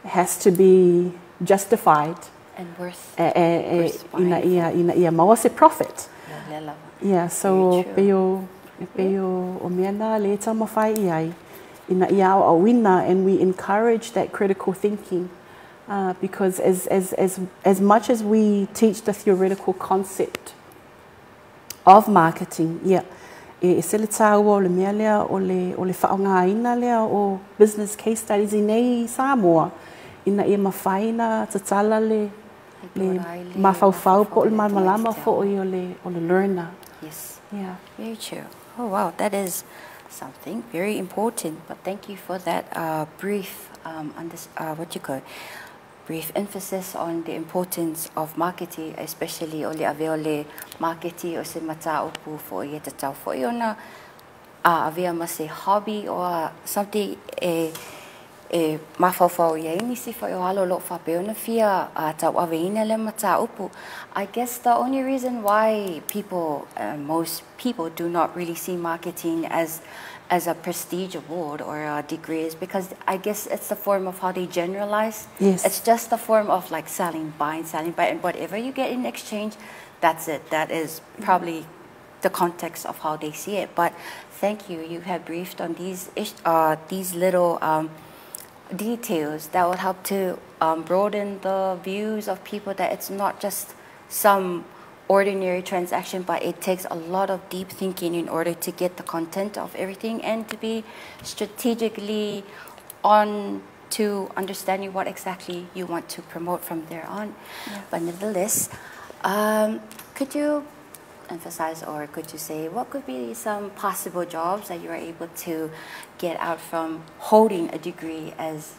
Speaker 10: It has to be justified.
Speaker 1: And worth.
Speaker 10: E,
Speaker 1: Worth
Speaker 10: ina
Speaker 1: buying.
Speaker 10: ia maua se profit.
Speaker 1: Ia, lea lava.
Speaker 10: Yeah, so
Speaker 1: Very true.
Speaker 10: pei o mea nā le taumawhai i ai, ina ia au auina, and we encourage that critical thinking. Because as much as we teach the theoretical concept of marketing, yeah, e se le tāua o le mea lea o le whaongaina lea o business case studies i nei Samoa, ina ia mawhai na tatala le
Speaker 1: ai le
Speaker 10: mawhauwhau po o le
Speaker 1: le
Speaker 10: malamalama
Speaker 1: tamaiti
Speaker 10: fo o le learner.
Speaker 1: Yes.
Speaker 10: Yeah.
Speaker 1: Very true. Oh, wow, that is something very important. But thank you for that brief, what you call, brief emphasis on the importance of marketing, especially o le avea o le marketing o se mataupu fo i e tatau fo i ona avea ma se hobby or something e E mafaufau i ai nisi foi o alo o loo faapea ona fia tauaveina lea mataupu. I guess the only reason why people, most people do not really see marketing as a prestige award or a degree is because I guess it's the form of how they generalize.
Speaker 10: Yes.
Speaker 1: It's just the form of like selling, buying, selling, buy, and whatever you get in exchange, that's it. That is probably the context of how they see it. But thank you. You have briefed on these little details that will help to broaden the views of people that it's not just some ordinary transaction, but it takes a lot of deep thinking in order to get the content of everything and to be strategically on to understanding what exactly you want to promote from there on. But nevertheless, could you emphasize or could you say what could be some possible jobs that you are able to get out from holding a degree as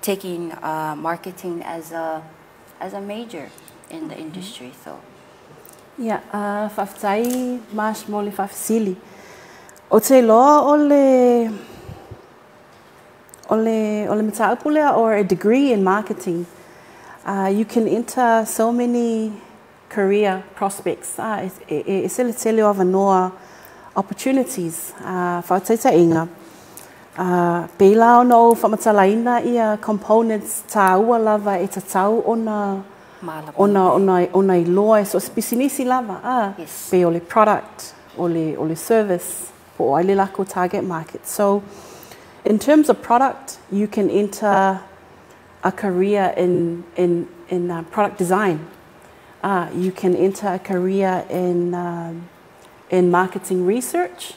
Speaker 1: taking marketing as a major in the industry? So
Speaker 10: Ia, faafetai Mas mo le faafesili. O te iloa o le mataupu lea or a degree in marketing, you can enter so many career prospects. E ese le tele o avanoa opportunities. Faataitaiga. Pei la ona ou faamatalaina ia components tāua lava e tatau ona ona iloa e so o se pisinisi lava. Pe o le product, o le service, po o ai le lako target market. So, in terms of product, you can enter a career in product design. You can enter a career in marketing research.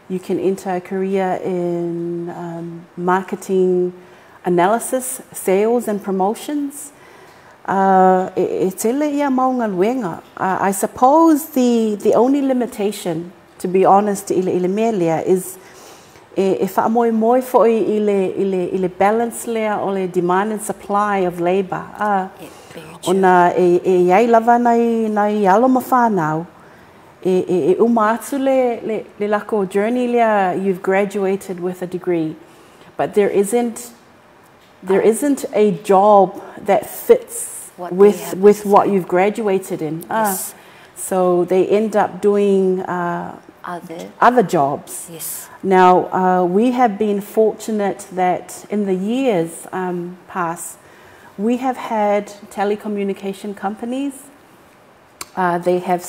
Speaker 10: You can enter a career in marketing analysis, sales and promotions. E tele ia mau galuega. I suppose the only limitation, to be honest, i le mea lea is e faamoemoe foi i le balance lea o le demand and supply of labour. Ona e iai lava nai alo ma fanau, e uma atu le lako journey lea, you've graduated with a degree, but there isn't a job that fits
Speaker 1: what they
Speaker 10: with
Speaker 1: have
Speaker 10: with what you've graduated in. So they end up doing
Speaker 1: other
Speaker 10: other jobs. Now, we have been fortunate that in the years past, we have had telecommunication companies. They have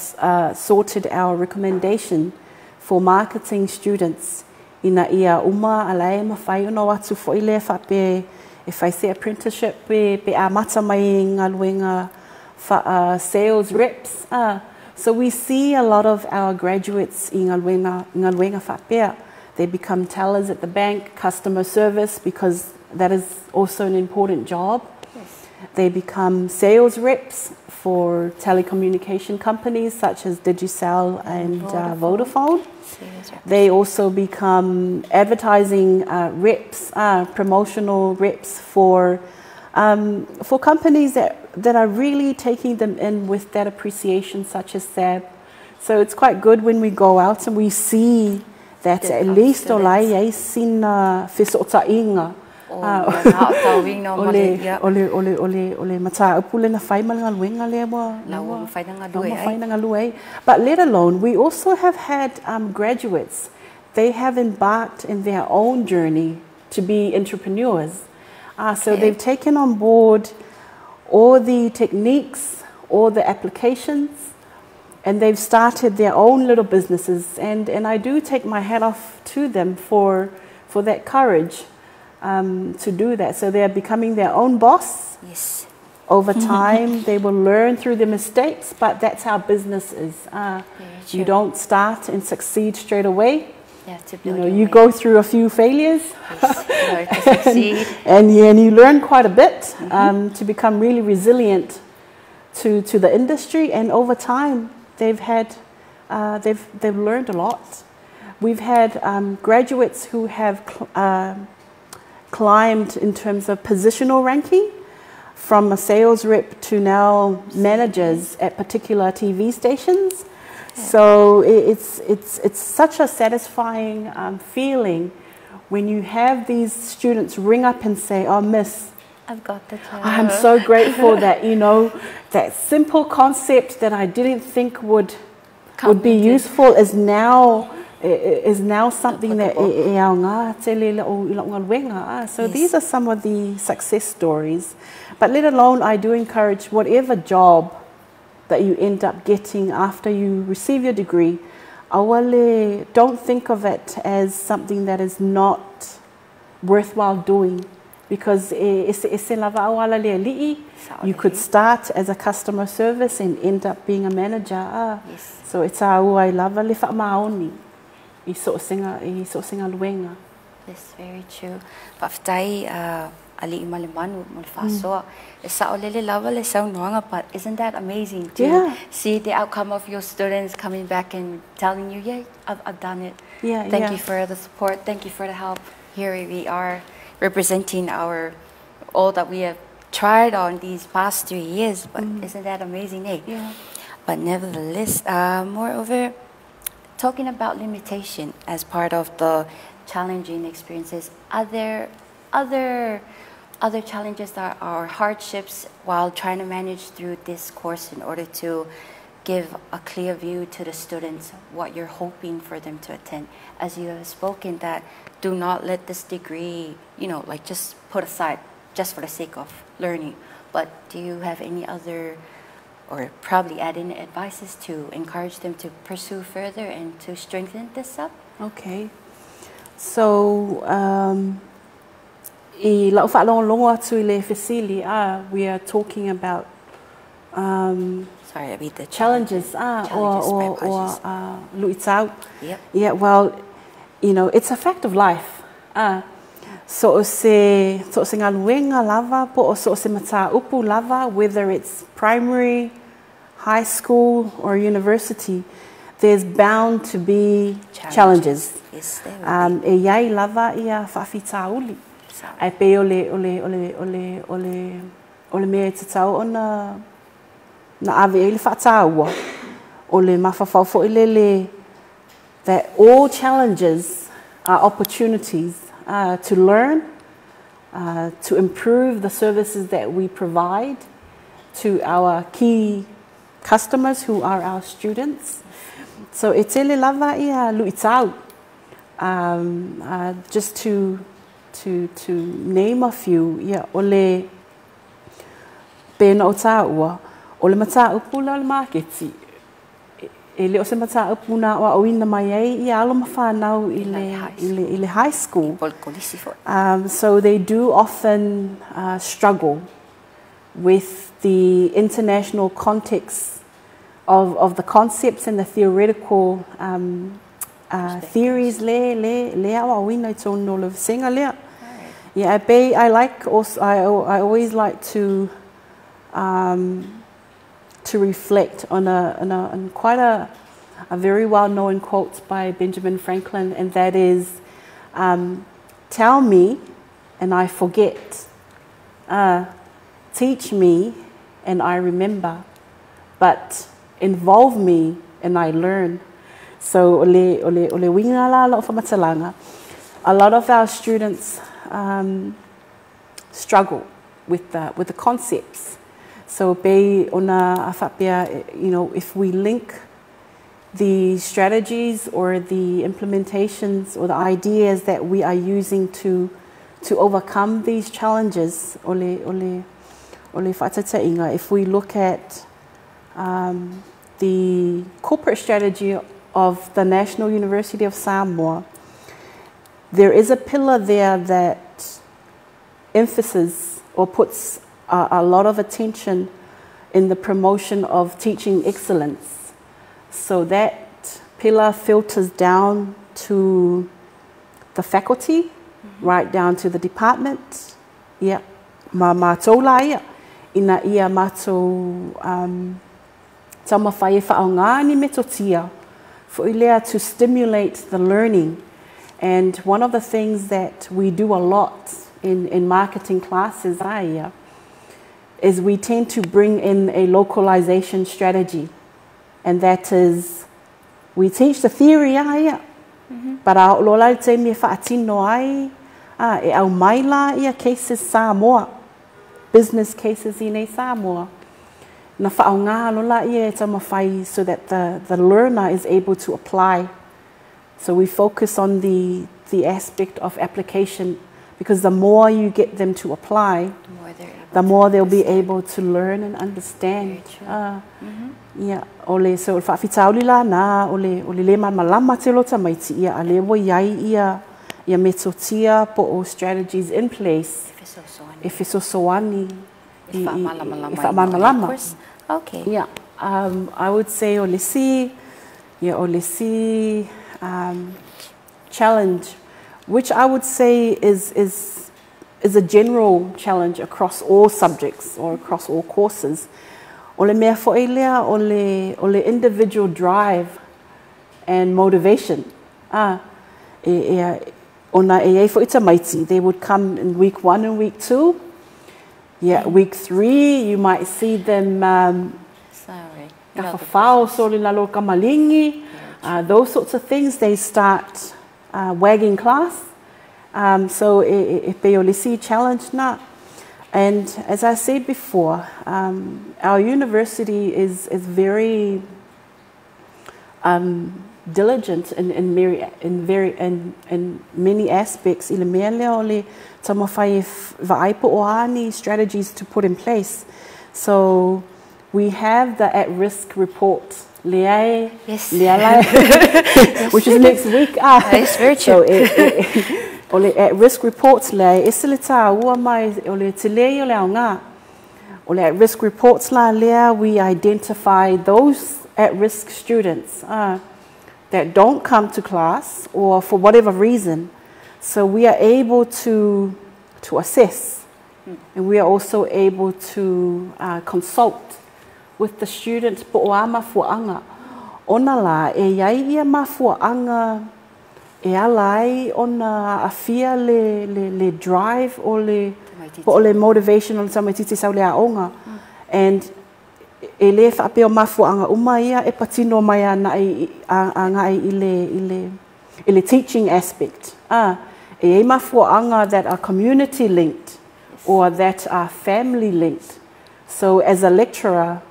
Speaker 10: sorted our recommendation for marketing students ina ia uma ala e mawhai ona o atu foi le faapea e fai se apprenticeship pe amata mai galuega sales reps. So we see a lot of our graduates i galuega faapea. They become tellers at the bank, customer service, because that is also an important job. They become sales reps for telecommunication companies such as Digicel and Vodafone.
Speaker 1: Sales reps.
Speaker 10: They also become advertising reps, promotional reps for companies that are really taking them in with that appreciation, such as SAB. So it's quite good when we go out and we see that
Speaker 1: The
Speaker 10: at least o
Speaker 1: students.
Speaker 10: lai ai sina fesootaiga
Speaker 1: O na o
Speaker 10: o le
Speaker 1: ia.
Speaker 10: o le mataupu le na fai ma le galuega lea ua
Speaker 1: La ua mafai na galue
Speaker 10: ua
Speaker 1: ai.
Speaker 10: mafai na galue ai. But let alone, we also have had graduates. They have embarked in their own journey to be entrepreneurs. So they've taken on board all the techniques, all the applications, and they've started their own little businesses. And I do take my hat off to them for that courage to do that. So they are becoming their own boss. Over time, they will learn through their mistakes, but that's how business is.
Speaker 1: Very
Speaker 10: You
Speaker 1: true.
Speaker 10: don't start and succeed straight away.
Speaker 1: You have to
Speaker 10: You
Speaker 1: build
Speaker 10: know,
Speaker 1: your
Speaker 10: you
Speaker 1: way.
Speaker 10: go through a few failures.
Speaker 1: Yes, in order to succeed.
Speaker 10: And you learn quite a bit to become really resilient to the industry. And over time, they've learned a lot. We've had graduates who have climbed in terms of positional ranking from a sales rep to now managers at particular TV stations. So it's such a satisfying feeling When you have these students ring up and say, oh, miss,
Speaker 1: I've got the child.
Speaker 10: I'm so grateful that, you know, that simple concept that I didn't think would be useful is now something that so yes. These are some of the success stories. But let alone, I do encourage whatever job that you end up getting after you receive your degree, don't think of it as something that is not worthwhile doing. Because you could start as a customer service and end up being a manager.
Speaker 1: Yes.
Speaker 10: So it's a ua lava le whaamaoni i so singa luenga.
Speaker 1: That's very true. Whaftai ali imalemanu mo whasoa. Sa olele lava le saunoanga, but isn't that amazing to see the outcome of your students coming back and telling you, yeah, I've done it.
Speaker 10: Yeah,
Speaker 1: Thank you for the support. Thank you for the help. Here we are, representing our all that we have tried on these past 3 years, but isn't that amazing, eh?
Speaker 10: Yeah.
Speaker 1: But nevertheless, moreover, talking about limitation as part of the challenging experiences, are there other challenges that are hardships while trying to manage through this course in order to give a clear view to the students what you're hoping for them to attend? As you have spoken, that do not let this degree, you know, like just put aside just for the sake of learning. But do you have any other, or probably add in advices to encourage them to pursue further and to strengthen this up?
Speaker 10: Okay. So, i lau whaalongo atu i le fesili, we are talking about
Speaker 1: sorry, I read the
Speaker 10: challenges, or lu'itau.
Speaker 1: Yep.
Speaker 10: Yeah, well, you know, it's a fact of life. So se ngaluenga lava, po so se mataupu lava, whether it's primary, high school, or university, there's bound to be challenges.
Speaker 1: Yes, there will be.
Speaker 10: E iai lava ia whaafitauli. Ai pe ole mea e te tau ona na ave e le whaataua. Ole mawhawhau fo ilele, that all challenges are opportunities to learn, to improve the services that we provide to our key customers who are our students. So e tele lava ia luitau. Just to name a few, ia ole pena o tāua, ole mataupu la ole maketi. E le o se mataupu nā o oina mai ai ia alo mawhanau i le high school. So they do often struggle with the international context of the concepts and the theoretical theories le le awa oina i tōnu le senga lea. Yeah, I like also, I always like to reflect on quite a very well-known quote by Benjamin Franklin, and that is, tell me and I forget, teach me and I remember, but involve me and I learn. So, ole ole winga la la whamatalanga. A lot of our students struggle with the concepts. So, be ona awhapea, you know, if we link the strategies or the implementations or the ideas that we are using to overcome these challenges, ole ole ole whaatatainga, if we look at the corporate strategy of the National University of Samoa, there is a pillar there that emphasis or puts a lot of attention in the promotion of teaching excellence. So that pillar filters down to the faculty, right down to the department. Yeah, ma mātou la ia, ina ia mātou taumawhai e whaongā ni metotia, foilea to stimulate the learning. And one of the things that we do a lot in marketing classes is we tend to bring in a localization strategy. And that is, we teach the theory, But a oo loa la i le taimi e faatino ai, a, e aumai la ia cases Samoa, business cases i inei Samoa, na faaaogā loa laia e taumafai so that the the learner is able to apply. So we focus on the the aspect of application because the more you get them to apply,
Speaker 1: the more,
Speaker 10: the more they'll be able to learn and understand. Ia, o le, so o le faafitauli la na, o le, o le lē malamalama tele o tamaiti, ia, a lea ua i ai ia, ia metotia po o strategies in place e fesoasoani
Speaker 1: i, i, i faamalamalama. Okay.
Speaker 10: Ia, I would say o le isi, ia, o le isi um, challenge, which I would say is, is, is a general challenge across all subjects or across all courses. O le mea foi lea o le, o le individual drive and motivation. Ah, e, e, ona e iai foi tamaiti, they would come in week one and week two. Yeah, week three, you might see them um,
Speaker 1: Sorry.
Speaker 10: Tafafao, soli lalo kamalingi, those sorts of things, they start uh, wagging class. Um, so e, e, e pei o le isi challenge na. And as I said before, um, our university is, is very um, diligent in, in, very, in, very, in, in many aspects i le mea lea o le taumafai e vaai po o a ni strategies to put in place. So we have the at-risk report lea e,
Speaker 1: yes.
Speaker 10: lea la which is next week. Ah.
Speaker 1: Yes, very true.
Speaker 10: So, e, e, o le at-risk reports lea e ese le tāua mai o le tele ia o le aoga. O le at-risk reports la lea, we identify those at-risk students that don't come to class or for whatever reason. So we are able to, to assess and we are also able to consult with the students po o a mafuaanga. Ona la, e iai ia mafuaanga e ala ai ona aafia le, le, le drive o le, po o le motivation o le tamaititi sau le aoga. And e lē faapea o mafuaaga uma ia e patino mai anaʻi agaʻi i le, i le, i le teaching aspect. A, e iai mafuaaga that are community linked or that are family linked. So as a lecturer,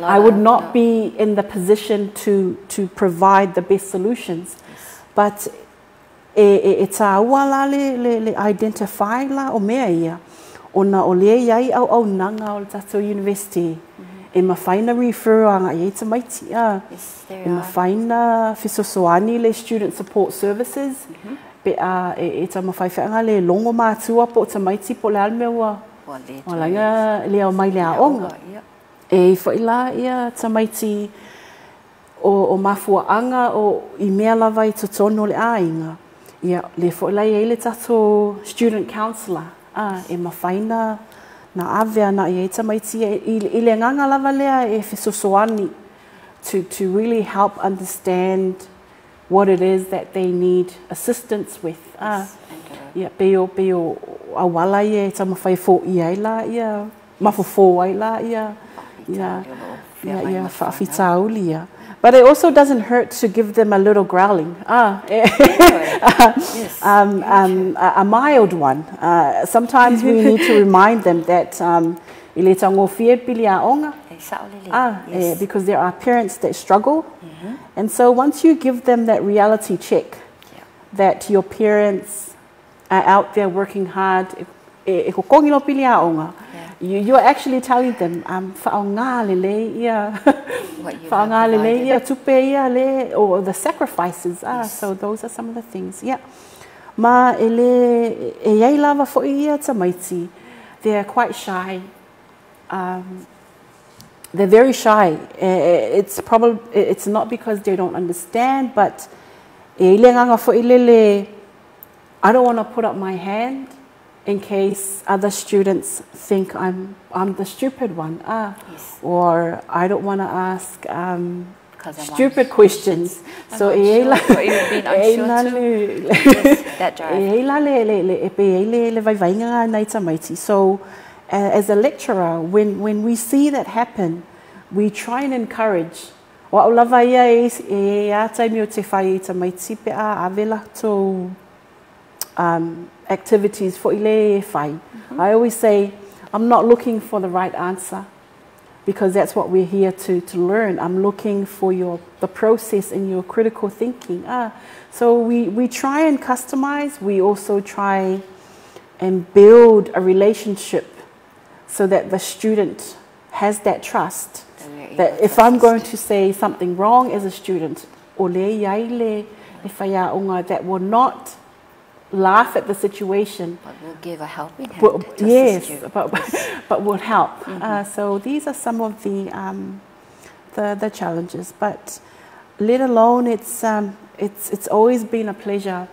Speaker 10: I would not be in the position to, to provide the best solutions. But e, e, e tāua la le, le, le identify la o mea ia, ona o lea i ai auaunaga o le tatou university, e mafai na refer agaʻi ai tamaiti, a,
Speaker 1: Yes, there
Speaker 10: e mafai na fesoasoani le student support services, pe a e, e taumafai feaga le logo matua po o tamaiti po o le a le mea ua, ua laga le ao mai le aoga. E i foi la ia tamaiti o, o mafuaaga o i mea lava i totonu o le aiga, ia, lea foi la e i ai le tatou student counsellor, a, e mafai na, na ave anaʻi ai tamaiti ia i, i le agaga lava lea e fesoasoani to, to really help understand what it is that they need assistance with. A, ia, pei o, pei o auala ia e taumafai e foia ai la ia, mafofo ai la ia, ia, ia, ia faafitauli ia. But it also doesn't hurt to give them a little growling. Ah, um, um, a, a mild one. Sometimes we need to remind them that um, e le taugofie pili aoga. Ah,
Speaker 1: Yes.
Speaker 10: because there are parents that struggle. And so once you give them that reality check that your parents are out there working hard, e, e kokogi lo pili aoga, you, you're actually telling them, um, whaonga lelei ia,
Speaker 1: What you have
Speaker 10: whaonga lelei
Speaker 1: provided.
Speaker 10: ia tupe ia le, or the sacrifices. Ah, so those are some of the things. Yeah. Ma e le, e iai lava foi ia tamaiti, they are quite shy. Um, they're very shy. It's probably, it's not because they don't understand, but e i le agaga foi lele, I don't want to put up my hand in case other students think I'm, I'm the stupid one. Ah,
Speaker 1: Yes.
Speaker 10: Or I don't want to ask um,
Speaker 1: 'Cause I'm
Speaker 10: stupid questions.
Speaker 1: I'm
Speaker 10: So e
Speaker 1: unsure,
Speaker 10: la,
Speaker 1: or even being
Speaker 10: e ai
Speaker 1: unsure
Speaker 10: la
Speaker 1: too.
Speaker 10: le,
Speaker 1: Yes, that drive.
Speaker 10: e ai la le, le, le, e pe ai le, le vaivaiga nai tamaiti. So as a lecturer, when, when we see that happen, we try and encourage O a'u lava ia e e a taimi o te fai i tamaiti pe a ave latou activities fo'i le e fai. I always say, I'm not looking for the right answer because that's what we're here to, to learn. I'm looking for your the process and your critical thinking. So we, we try and customize. We also try and build a relationship so that the student has that trust. That if I'm going to say something wrong as a student, o le iai le, le whaiaonga that will not laugh at the situation.
Speaker 1: But will give a helping hand.
Speaker 10: But, yes, but, but will help. So these are some of the, the, the challenges. But let alone, it's, it's, it's always been a pleasure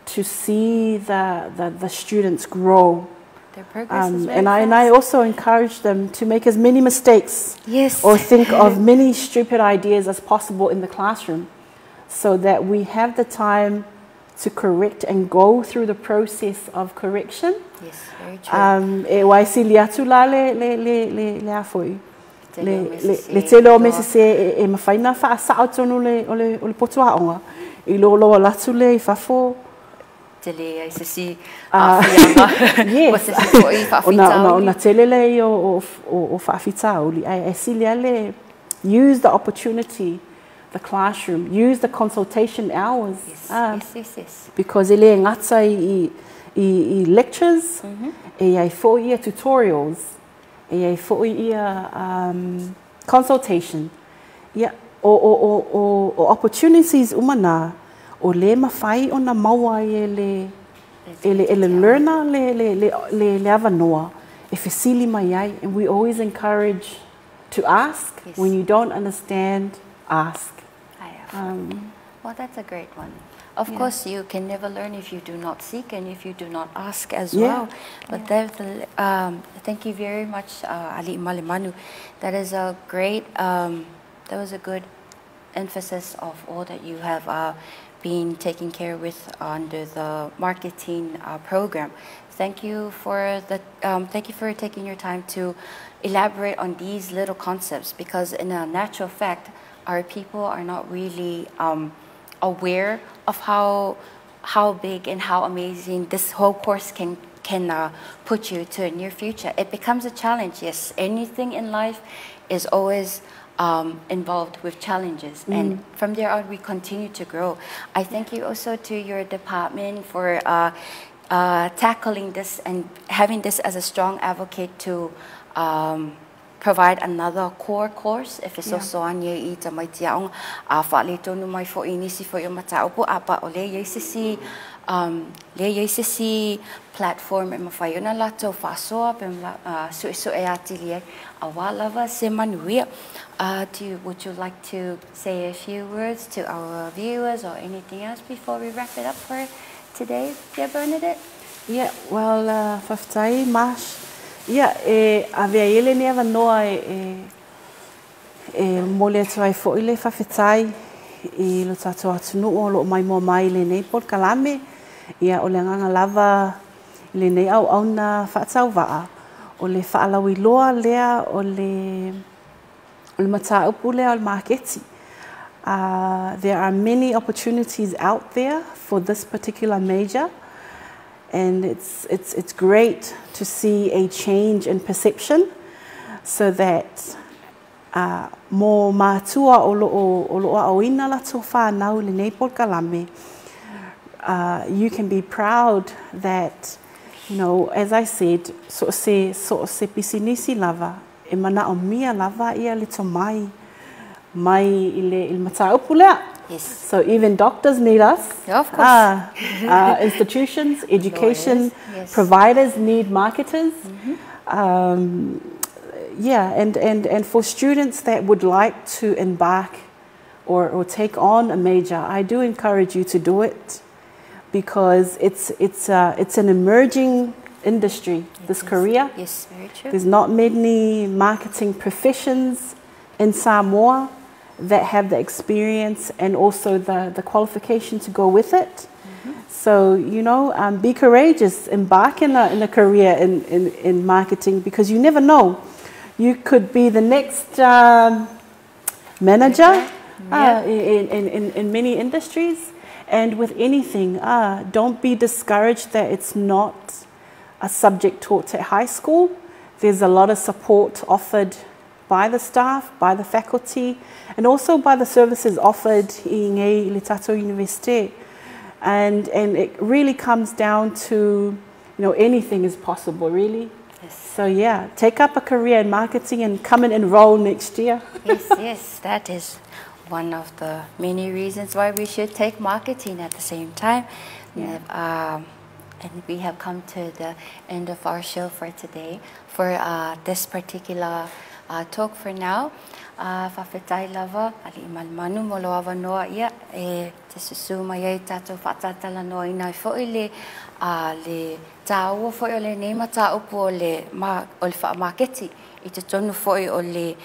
Speaker 10: to see the, the, the students grow.
Speaker 1: Their progress is very
Speaker 10: and I and I also encourage them to make as many mistakes or think of many stupid ideas as possible in the classroom so that we have the time to correct and go through the process of correction.
Speaker 1: Yes, very true.
Speaker 10: E wai sili atu la le, le, le, le, le afoi. Le, le, le tele o mea sese e, e mawhai na whaasao tonu le, o le, o le potu aonga. I lo lo alatu le i fafo.
Speaker 1: Tele ai se si aafiaga.
Speaker 10: Yes.
Speaker 1: Ua se si fo'i
Speaker 10: Ona, ona,
Speaker 1: faafitauli.
Speaker 10: ona tele le i o, o, o, o faafitauli. Ai, e sili a le use the opportunity the classroom, use the consultation hours.
Speaker 1: Yes, yes, yes, yes.
Speaker 10: Because e le ngata i, i, i lectures, e ai fo'i ia tutorials, e ai fo'i ia consultation. Ia, o, o, o, o, o opportunities uma nā, o le mawhai o na maua ai e le, e le, e le learner le, le, le, le, le avanoa, e fesili mai ai. And we always encourage to ask.
Speaker 1: Yes.
Speaker 10: When you don't understand, ask.
Speaker 1: Well, that's a great one. Of course, you can never learn if you do not seek and if you do not ask as well. But thank you very much, Aliimalemanu. That is a great, that was a good emphasis of all that you have been taking care with under the marketing program. Thank you for the thank you for taking your time to elaborate on these little concepts, because in a natural fact, our people are not really aware of how big and how amazing this whole course can put you to a near future. It becomes a challenge. Yes, anything in life is always involved with challenges, and from there on we continue to grow. I thank you also to your department for tackling this and having this as a strong advocate to provide another core course e fesoasoani ai i tamaiti aoga a faaletonu mai fo'i nisi fo'i o mataupu a pa o lea iai se isi lea iai se isi platform e mafai ona latou faasoa pe su'esu'e atili ai auā lava se manuia. Do you, would you like to say a few words to our viewers or anything else before we wrap it up for today, dear Bernadette?
Speaker 10: Yeah, well, faafetai, Marsh. Ia, e ave ai e lenei avanoa e, e, e momoli atu ai fo'i le faafetai i lo tatou atunuu o loo maimoa mai i lenei polokalame. Ia, o le agaga lava i lenei auauna faatauvaa, o le faalauiloa lea o le, o le mataupu lea o le maketi. There are many opportunities out there for this particular major, and it's, it's, it's great to see a change in perception so that mo mātua o loo, o loo aoina latou whānau i lenei polokalame, you can be proud that, you know, as I said, so se, so se pisinisi lava, e manaomia lava ia le tomai mai i le, i le mataupu lea.
Speaker 1: Yes.
Speaker 10: So even doctors need us.
Speaker 1: Yeah, of course.
Speaker 10: Institutions, education
Speaker 1: Lawyers, yes.
Speaker 10: providers need marketers. Yeah, and, and, and for students that would like to embark or, or take on a major, I do encourage you to do it because it's, it's, it's an emerging industry, this career.
Speaker 1: Yes, very true.
Speaker 10: There's not many marketing professions in Samoa that have the experience and also the, the qualification to go with it. So, you know, be courageous, embark in a, in a career in, in, in marketing because you never know. You could be the next manager in many industries. And with anything, don't be discouraged that it's not a subject taught at high school. There's a lot of support offered by the staff, by the faculty, and also by the services offered in a le tatou University. And it really comes down to, you know, anything is possible, really.
Speaker 1: Yes.
Speaker 10: So yeah, take up a career in marketing and come and enroll next year.
Speaker 1: Yes, yes, that is one of the many reasons why we should take marketing at the same time.
Speaker 10: Yeah.
Speaker 1: And we have come to the end of our show for today, for this particular talk for now. Fa'afetai lava, ali'i malumalu mo lo avanoa ia, e te susu mai ai tatou fa'atatalanoaina ai fo'i le le tāua fo'i o lenei mataupu o le ma, o le fa'amaketi i totonu fo'i o le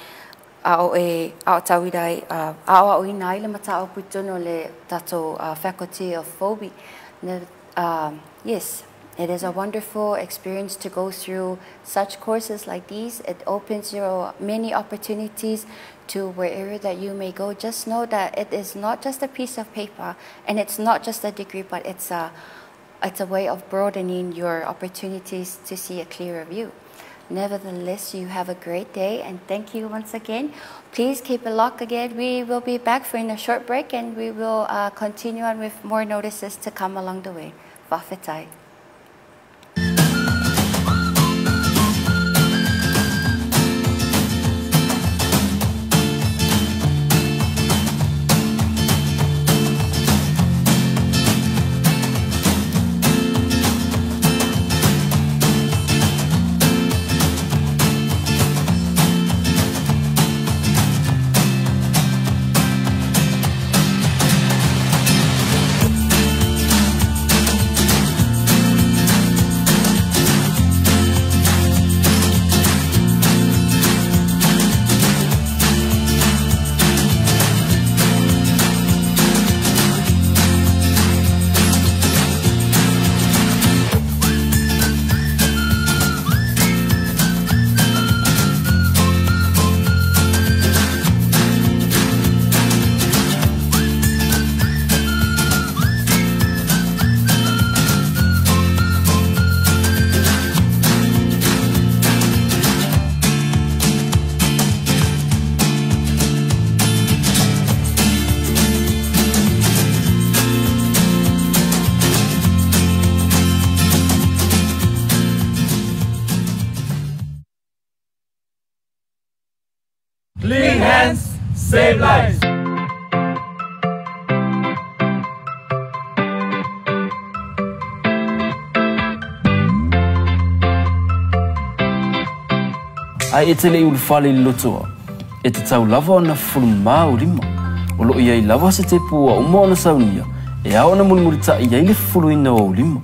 Speaker 1: a o e aotauina ai aoaoina ai le mataupu i totonu o le tatou Faculty of FOBI. Yes, it is a wonderful experience to go through such courses like these. It opens your many opportunities to wherever that you may go. Just know that it is not just a piece of paper and it's not just a degree, but it's a way of broadening your opportunities to see a clearer view. Nevertheless, you have a great day and thank you once again. Please keep a lock again. We will be back for in a short break and we will continue on with more notices to come along the way. Fa'afetai.
Speaker 3: Clean hands, save lives.
Speaker 4: Ae e te le'i ulufale i le lotoa, e tatau lava ona fufulumamā ou lima. O loo i ai lava se tepu ua uma ona saunia, e ao ona mulimulita'i ai le fufuluina o ou lima.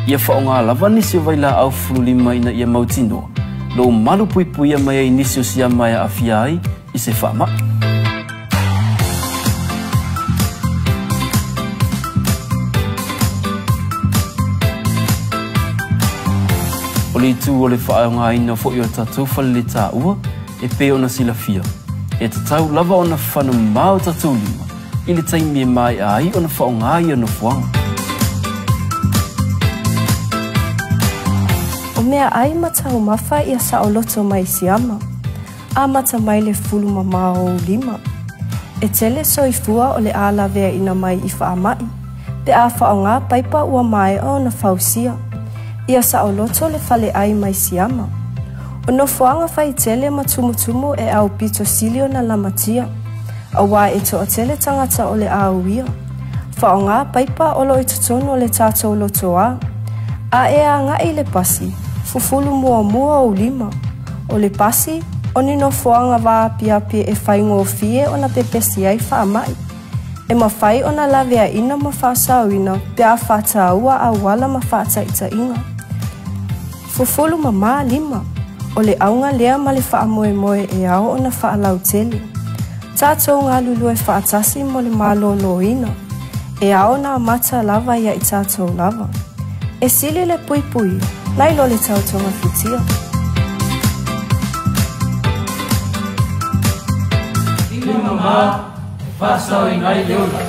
Speaker 4: Ia fa'aogā lava nisi o vailaau fufululima ina ia mautinoa, lou malu puipuia mai ai nisi o siama e aafia ai i se fa'ama'i. O le itu o le fa'aogāina fo'i o tatou faleletaua e pei ona silafia. E tatau lava ona fanumā o tatou lima i le taimi e mae'a ai ona fa'aogā ia nofoaga.
Speaker 5: O meaʻai ma taumafa ia saʻoloto mai siama, amata mai le fulu mamā o ou lima. E tele soifua o le a laveaʻina mai i faamaʻi, pe a faaaogā paipa ua maeʻa ona fausia. Ia saʻoloto le faleʻai mai siama. O nofoaga faitele ma tumutumu e aupito sili ona lamatia, auā e toʻatele tagata o le a uia. Faaaogā paipa o loo i totonu o le tatou lotoā. A e agaʻi le pasi, fufulu muamua ou lima. O le pasi, o ni nofoaga vaapiapi e faigofie ona pepesi ai faamaʻi. E mafai ona laveaʻina ma faasaoina pe a faataua auala ma faataʻitaʻiga. Fufulu mamā lima, o le auga lea ma le faamoemoe e ao ona faalautele. Tatou galulue faatasi mo le malōlōina, e ao na amata lava ia i tatou lava. E sili le puipuia, nai lo le tautogafitia.
Speaker 3: Lima mamā e fa'asaoina ai le ola.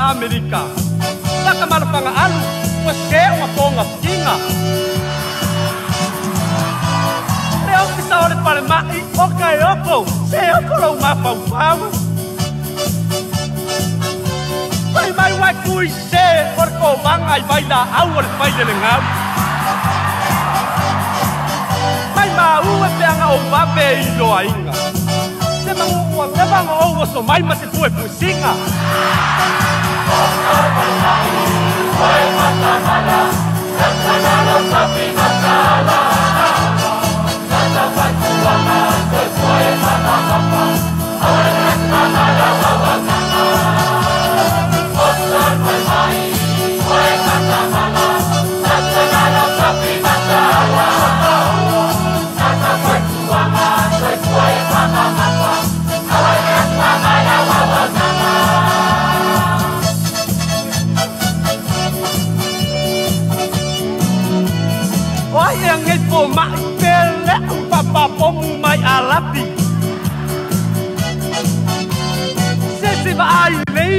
Speaker 11: Amerika. Takamala alu, ua se ua ponga kinga. Le ofisa o le falemai o ka e opo, se oko lou mafaufau. Fai mai uai kui se o le kovaga i vai laau o le failelegau. Mai maau e peaga ou vave i loaiga. Se magu ua levaga ou oso mai ma se puepuesiga.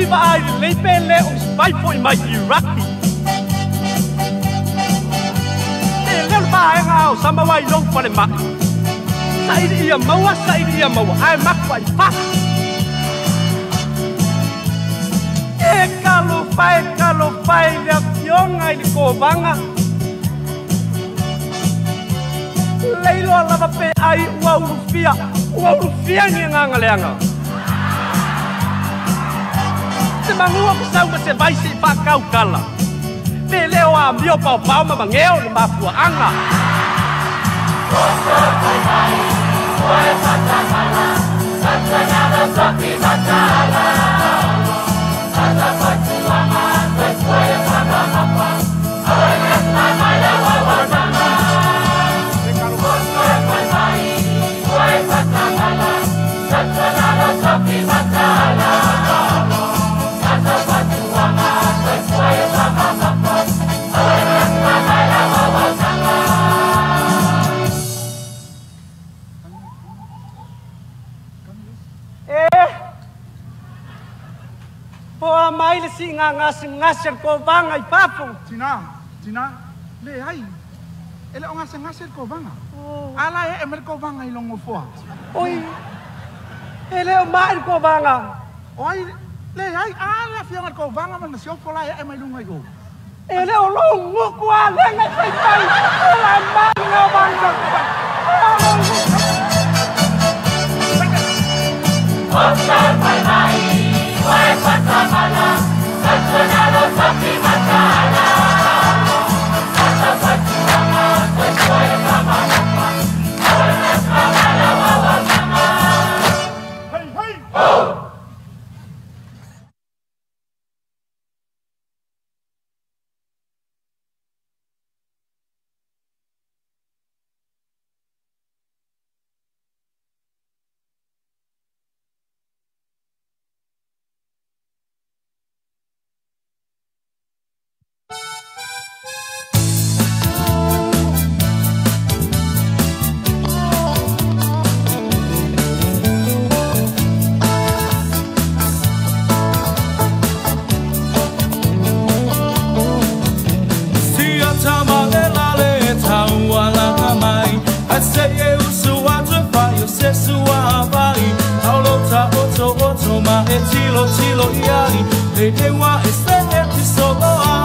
Speaker 11: Ai lei pele o spai foi mai Iraki. Te leo le vaega o sama wai lou fale mai. Saili ia maua, saili ia maua, ai maku ai fa. E kalo fai le afioga i le kovaga. Leiloa lava pe ai ua ulufia ni agaga leaga. Se magua pisau ma se vai se i faakaukala. Pe leo amio paopao ma mageo le mafuaaga. Mai le singa ngase ko vanga i papo.
Speaker 12: Tina, le ai. Ele o ngase ko vanga. Ala e emel ko vanga i longo foa.
Speaker 11: Oi. Ele o mai ko vanga.
Speaker 12: Oi, le ai ala fionga ko vanga man se o la e mai lunga i o.
Speaker 11: Ele o longo ko ale ngai pai pai. Ala manga vanga.
Speaker 13: Pai mai, pai patamala.
Speaker 7: e tilo tilo iai le ewa e se e tisoloa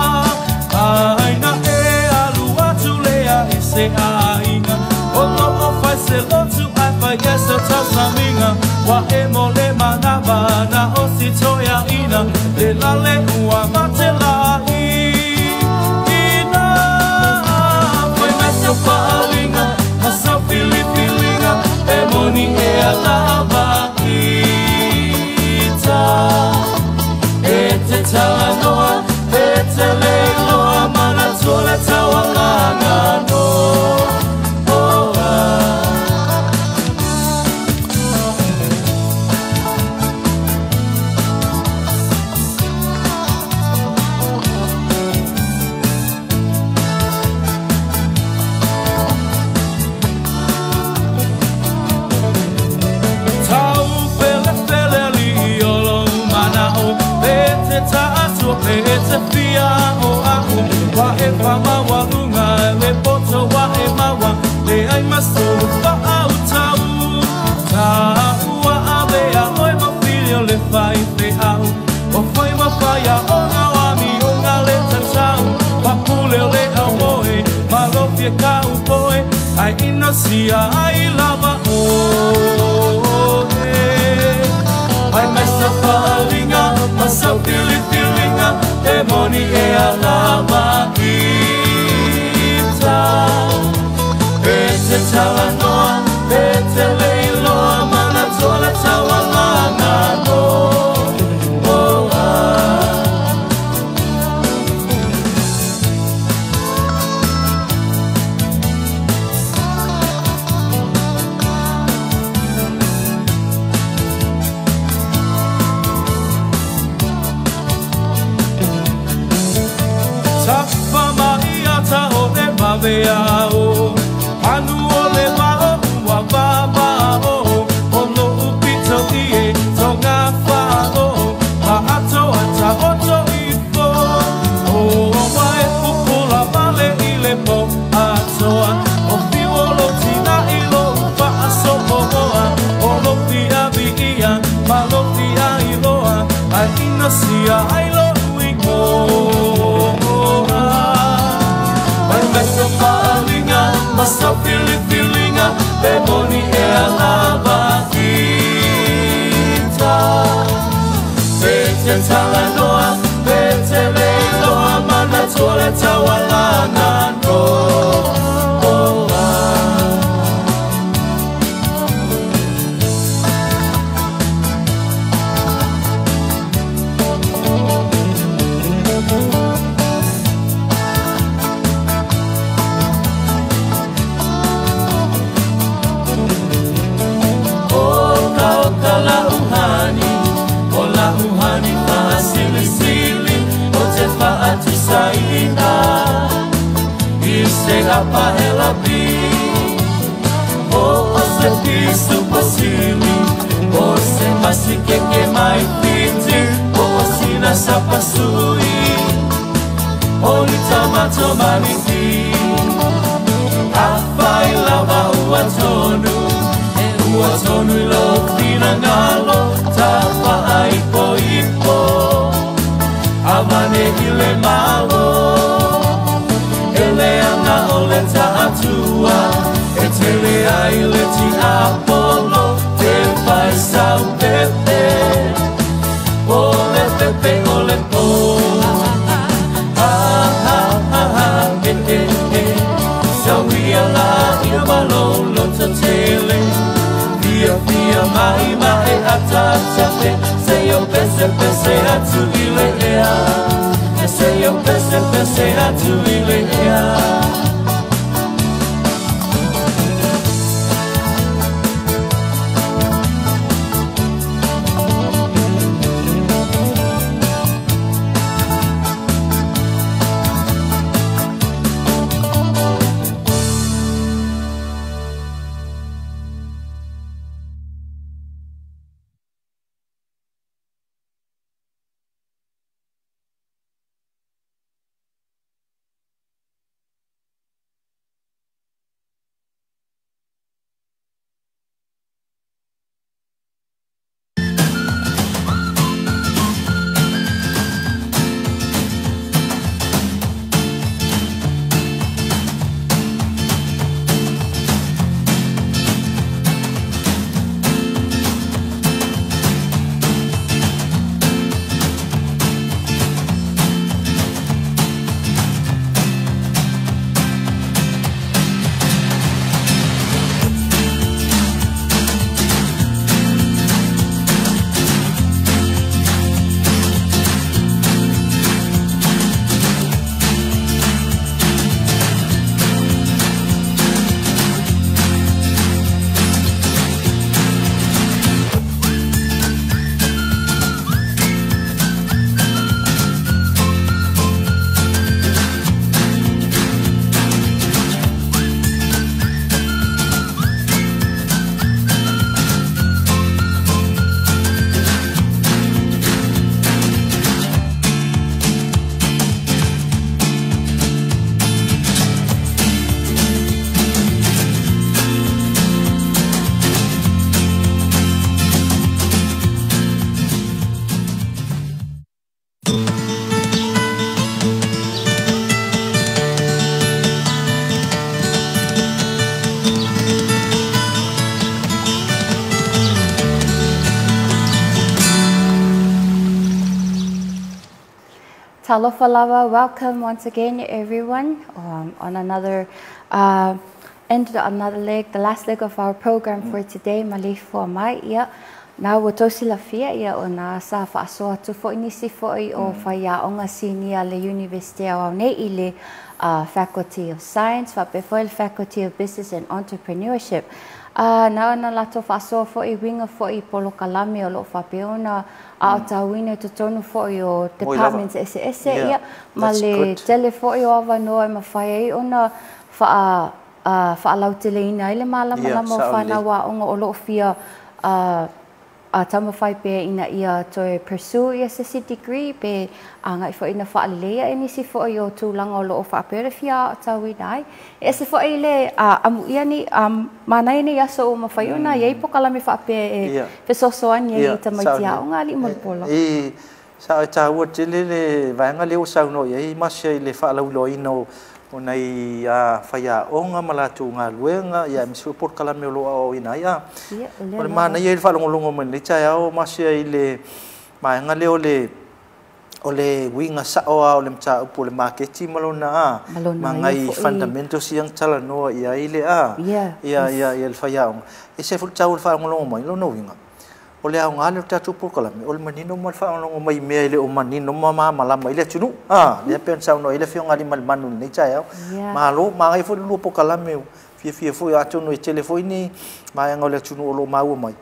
Speaker 7: ai na e alu atu lea i se aiga o lo o fai se lotu ai fai e se tausaminga wa e mo le manava na o si toia ina le lale ua matela i ina foi mai seu faalinga ma seu filifilinga e moni e alava ita e te talanoa e te leiloa manatua le taualaga no. E te fia o au wa e whamawaunga le poto wa e maua le ai maso whaau tau ta ua avea oi mawhili o le whai te au o whai mawhaia o ngā wami o ngā le tatau papule o le au moe malofia ka upoe ai inosia ai lava o e ai mai sa whaalinga ma sa filifilinga e moni e alava ita e te talanoa e te leiloa manatua le taualaga no. Oh, ah. Vea o anu o le vao ua vava o o lo upito ie tonga wha o ma ato ata oto ifo o wa e pupula male i le po atoa o fiwo lo tina i lo upa asopo oa o lo fia vi ia ma lo fia i loa ai inosia ai lo uiko. Ma sau filifilinga e moni e alava ita e te talanoa e te leiloa manatua le taualaga no. Oh, ah. Apahelapi o se pisu pasili o se masikeke mai fiti o sina sapasui o litamato maniki afai lava ua tonu e ua tonu i lo finangalo tafa ai po ipo avane i le malo o le ta'atua e tele ai le ti Apollo te fai sau pepe o le pepe o le po ha ha ha ha e e e sauia la ia malo lo tele fia fia mai mai atatate se yo pese pese atu ile ea se yo pese pese atu ile ea.
Speaker 1: Talofa lava, welcome once again everyone on another end another leg, the last leg of our program for today, Maleifua mai. Ia, na ua tou silafia ia o na sa faasoa atu fo'i nisi fo'i o faiaoga sinia a le Universite Aoao nei i le Faculty of Science faapea foi le Faculty of Business and Entrepreneurship. Na ona latou faasoa fo'i uiga fo'i i polokalame o loo faapea ona aotauina i totonu fo'i o departments eseese ia ma le tele fo'i o avanoa e mafai ai ona faa faalauteleina ai le malamalama o fanau aoga o loo fia taumafai pea ina ia toe pursue ia se isi degree pe agai foi ina faaleleia e nisi foi o tulaga o loo faapea ona fia aotauina ai. E ese foi le amuia nei manaia nei aso ua mafai ona iai polokalame faapea e fesoasoani ai i tamaiti aoga alii ma le pola.
Speaker 2: Sa e taua tele le vaega lea ua saunoa i ai Masia i le faalauiloaina o nai faiaoga ma latou galuega, ia aemaise foi polokalame o lo o aoaoina ai. O le manaia i le faalogologo mai lenei taeao Masia i le vaega lea o le uiga sao lava o le mataupu o le maketi ma lona ma nai fundamentals ia na talanoa i ai le ia ia ia le faiaoga. E ese foi le taua o le faalogologo mai lona uiga o le aoga lea o le tatou polokalame o le manino ma le faalogologo mai i mea e le o manino ma malamalama i le atunuu. Lea pei ona saunoa ai le Afioga ia Aliimalemanu i lenei taeao. Malo, manaia foi le lua polokalame fiafia foi atonu e tele foi ni vaega o le atunuu o lo o maua mai.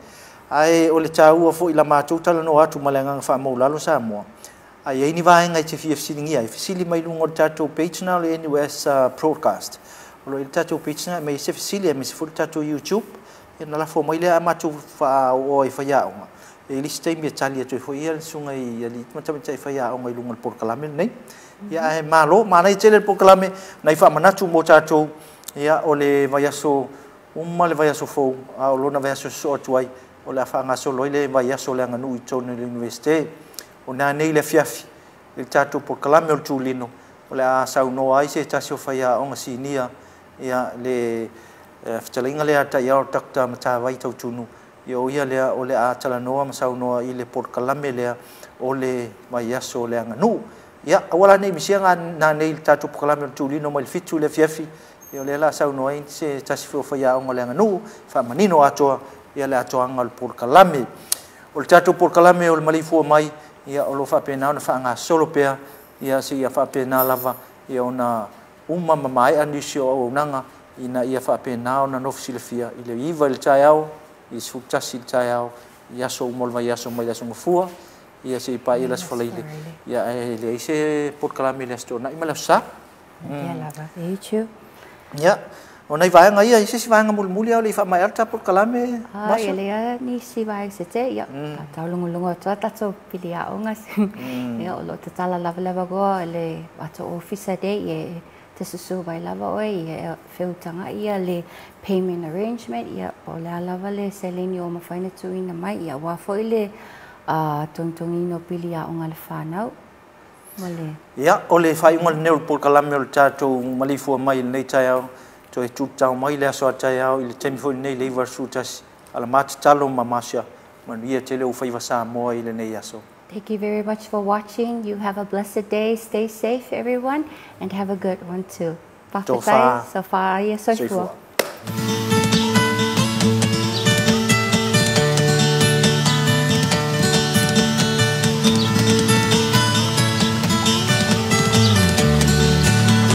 Speaker 2: Ae o le taua foi la matou talanoa atu ma le agaga faamaulalo Samoa. A i ai ni vaega e te fia fesiligia ai, fesili mai luga o le tatou page na o le NUS Broadcast. O lo o i le tatou page na e aumai ai se fesili aemaise foi le tatou YouTube. Ia na lafo mai lea a matou faaoo ai faiaoga. E i le isi taimi e tali atu ai foi ia le susuga i alii ma tamaitai faiaoga i luga o le polokalame lenei. Ia ae malo, manaia tele le polokalame nai faamanatu mo tatou ia o le vaiaso uma le vaiaso fou a o lona vaiaso sosoo atu ai o le a faagasolo ai le vaiaso o le aganuu i totonu o le Universite. O nanei le afiafi i le tatou polokalame o le tulino o le a saunoa ai se tasi o faiaoga sinia ia le fetalaiga lea taiao Dr. Matavai Tautunu ia o ia lea o le a talanoa ma saunoa i le polokalame lea o le vaiaso o le aganuu. Ia aua la nei misia nanei i le tatou polokalame o le tulino mai le 7 le afiafi ia o lea la saunoa ai se tasi foi o faiaoga o le aganuu faamanino atoa ia le atoaga o le polokalame. O le tatou polokalame o le maleifua mai ia o lo o faapena ona faagasolo pea ia seia faapena lava ia ona uma ma maea nisi o auaunaga ina ia faapena ona nofo silafia i le 9 i le taeao, i le 11 i le taeao, i aso uma o le vaiaso mai le Aso Gafua, ia seia paia le Aso Faraile, ia ae leai se polokalame i le Aso Toonai ma le Aso Sa.
Speaker 1: Ia lava, e.
Speaker 2: Ia, o nai vaega ia, i se isi vaega mulimuli ao le i faamaea le tatou polokalame,
Speaker 1: Masia? Ia lea nisi vaega se te, ia, taulogologo atu a tatou piliaoga. Ia, o lo tatala lava lava goa le ato ofisa de, ia te susu vai lava oe, ia feutaga ia le payment arrangement, ia o le a lava le seleni o mafai ona tuuina mai, ia aua foi le togitogiina o piliaoga a le fanau. Ma le.
Speaker 2: Ia, o le faaiuga lenei o le polokalame o le tatou maleifua mai i lenei taeao, toe tutao mai le aso a taeao i le taimi foi lenei le 9:11, ala matatalo ma Masia, manuia tele o faiva Samoa i lenei aso.
Speaker 1: Thank you very much for watching. You have a blessed day. Stay safe, everyone, and have a good one too.
Speaker 2: Tofa.
Speaker 1: Faafetai, sofa ia soifua.
Speaker 2: Soifua.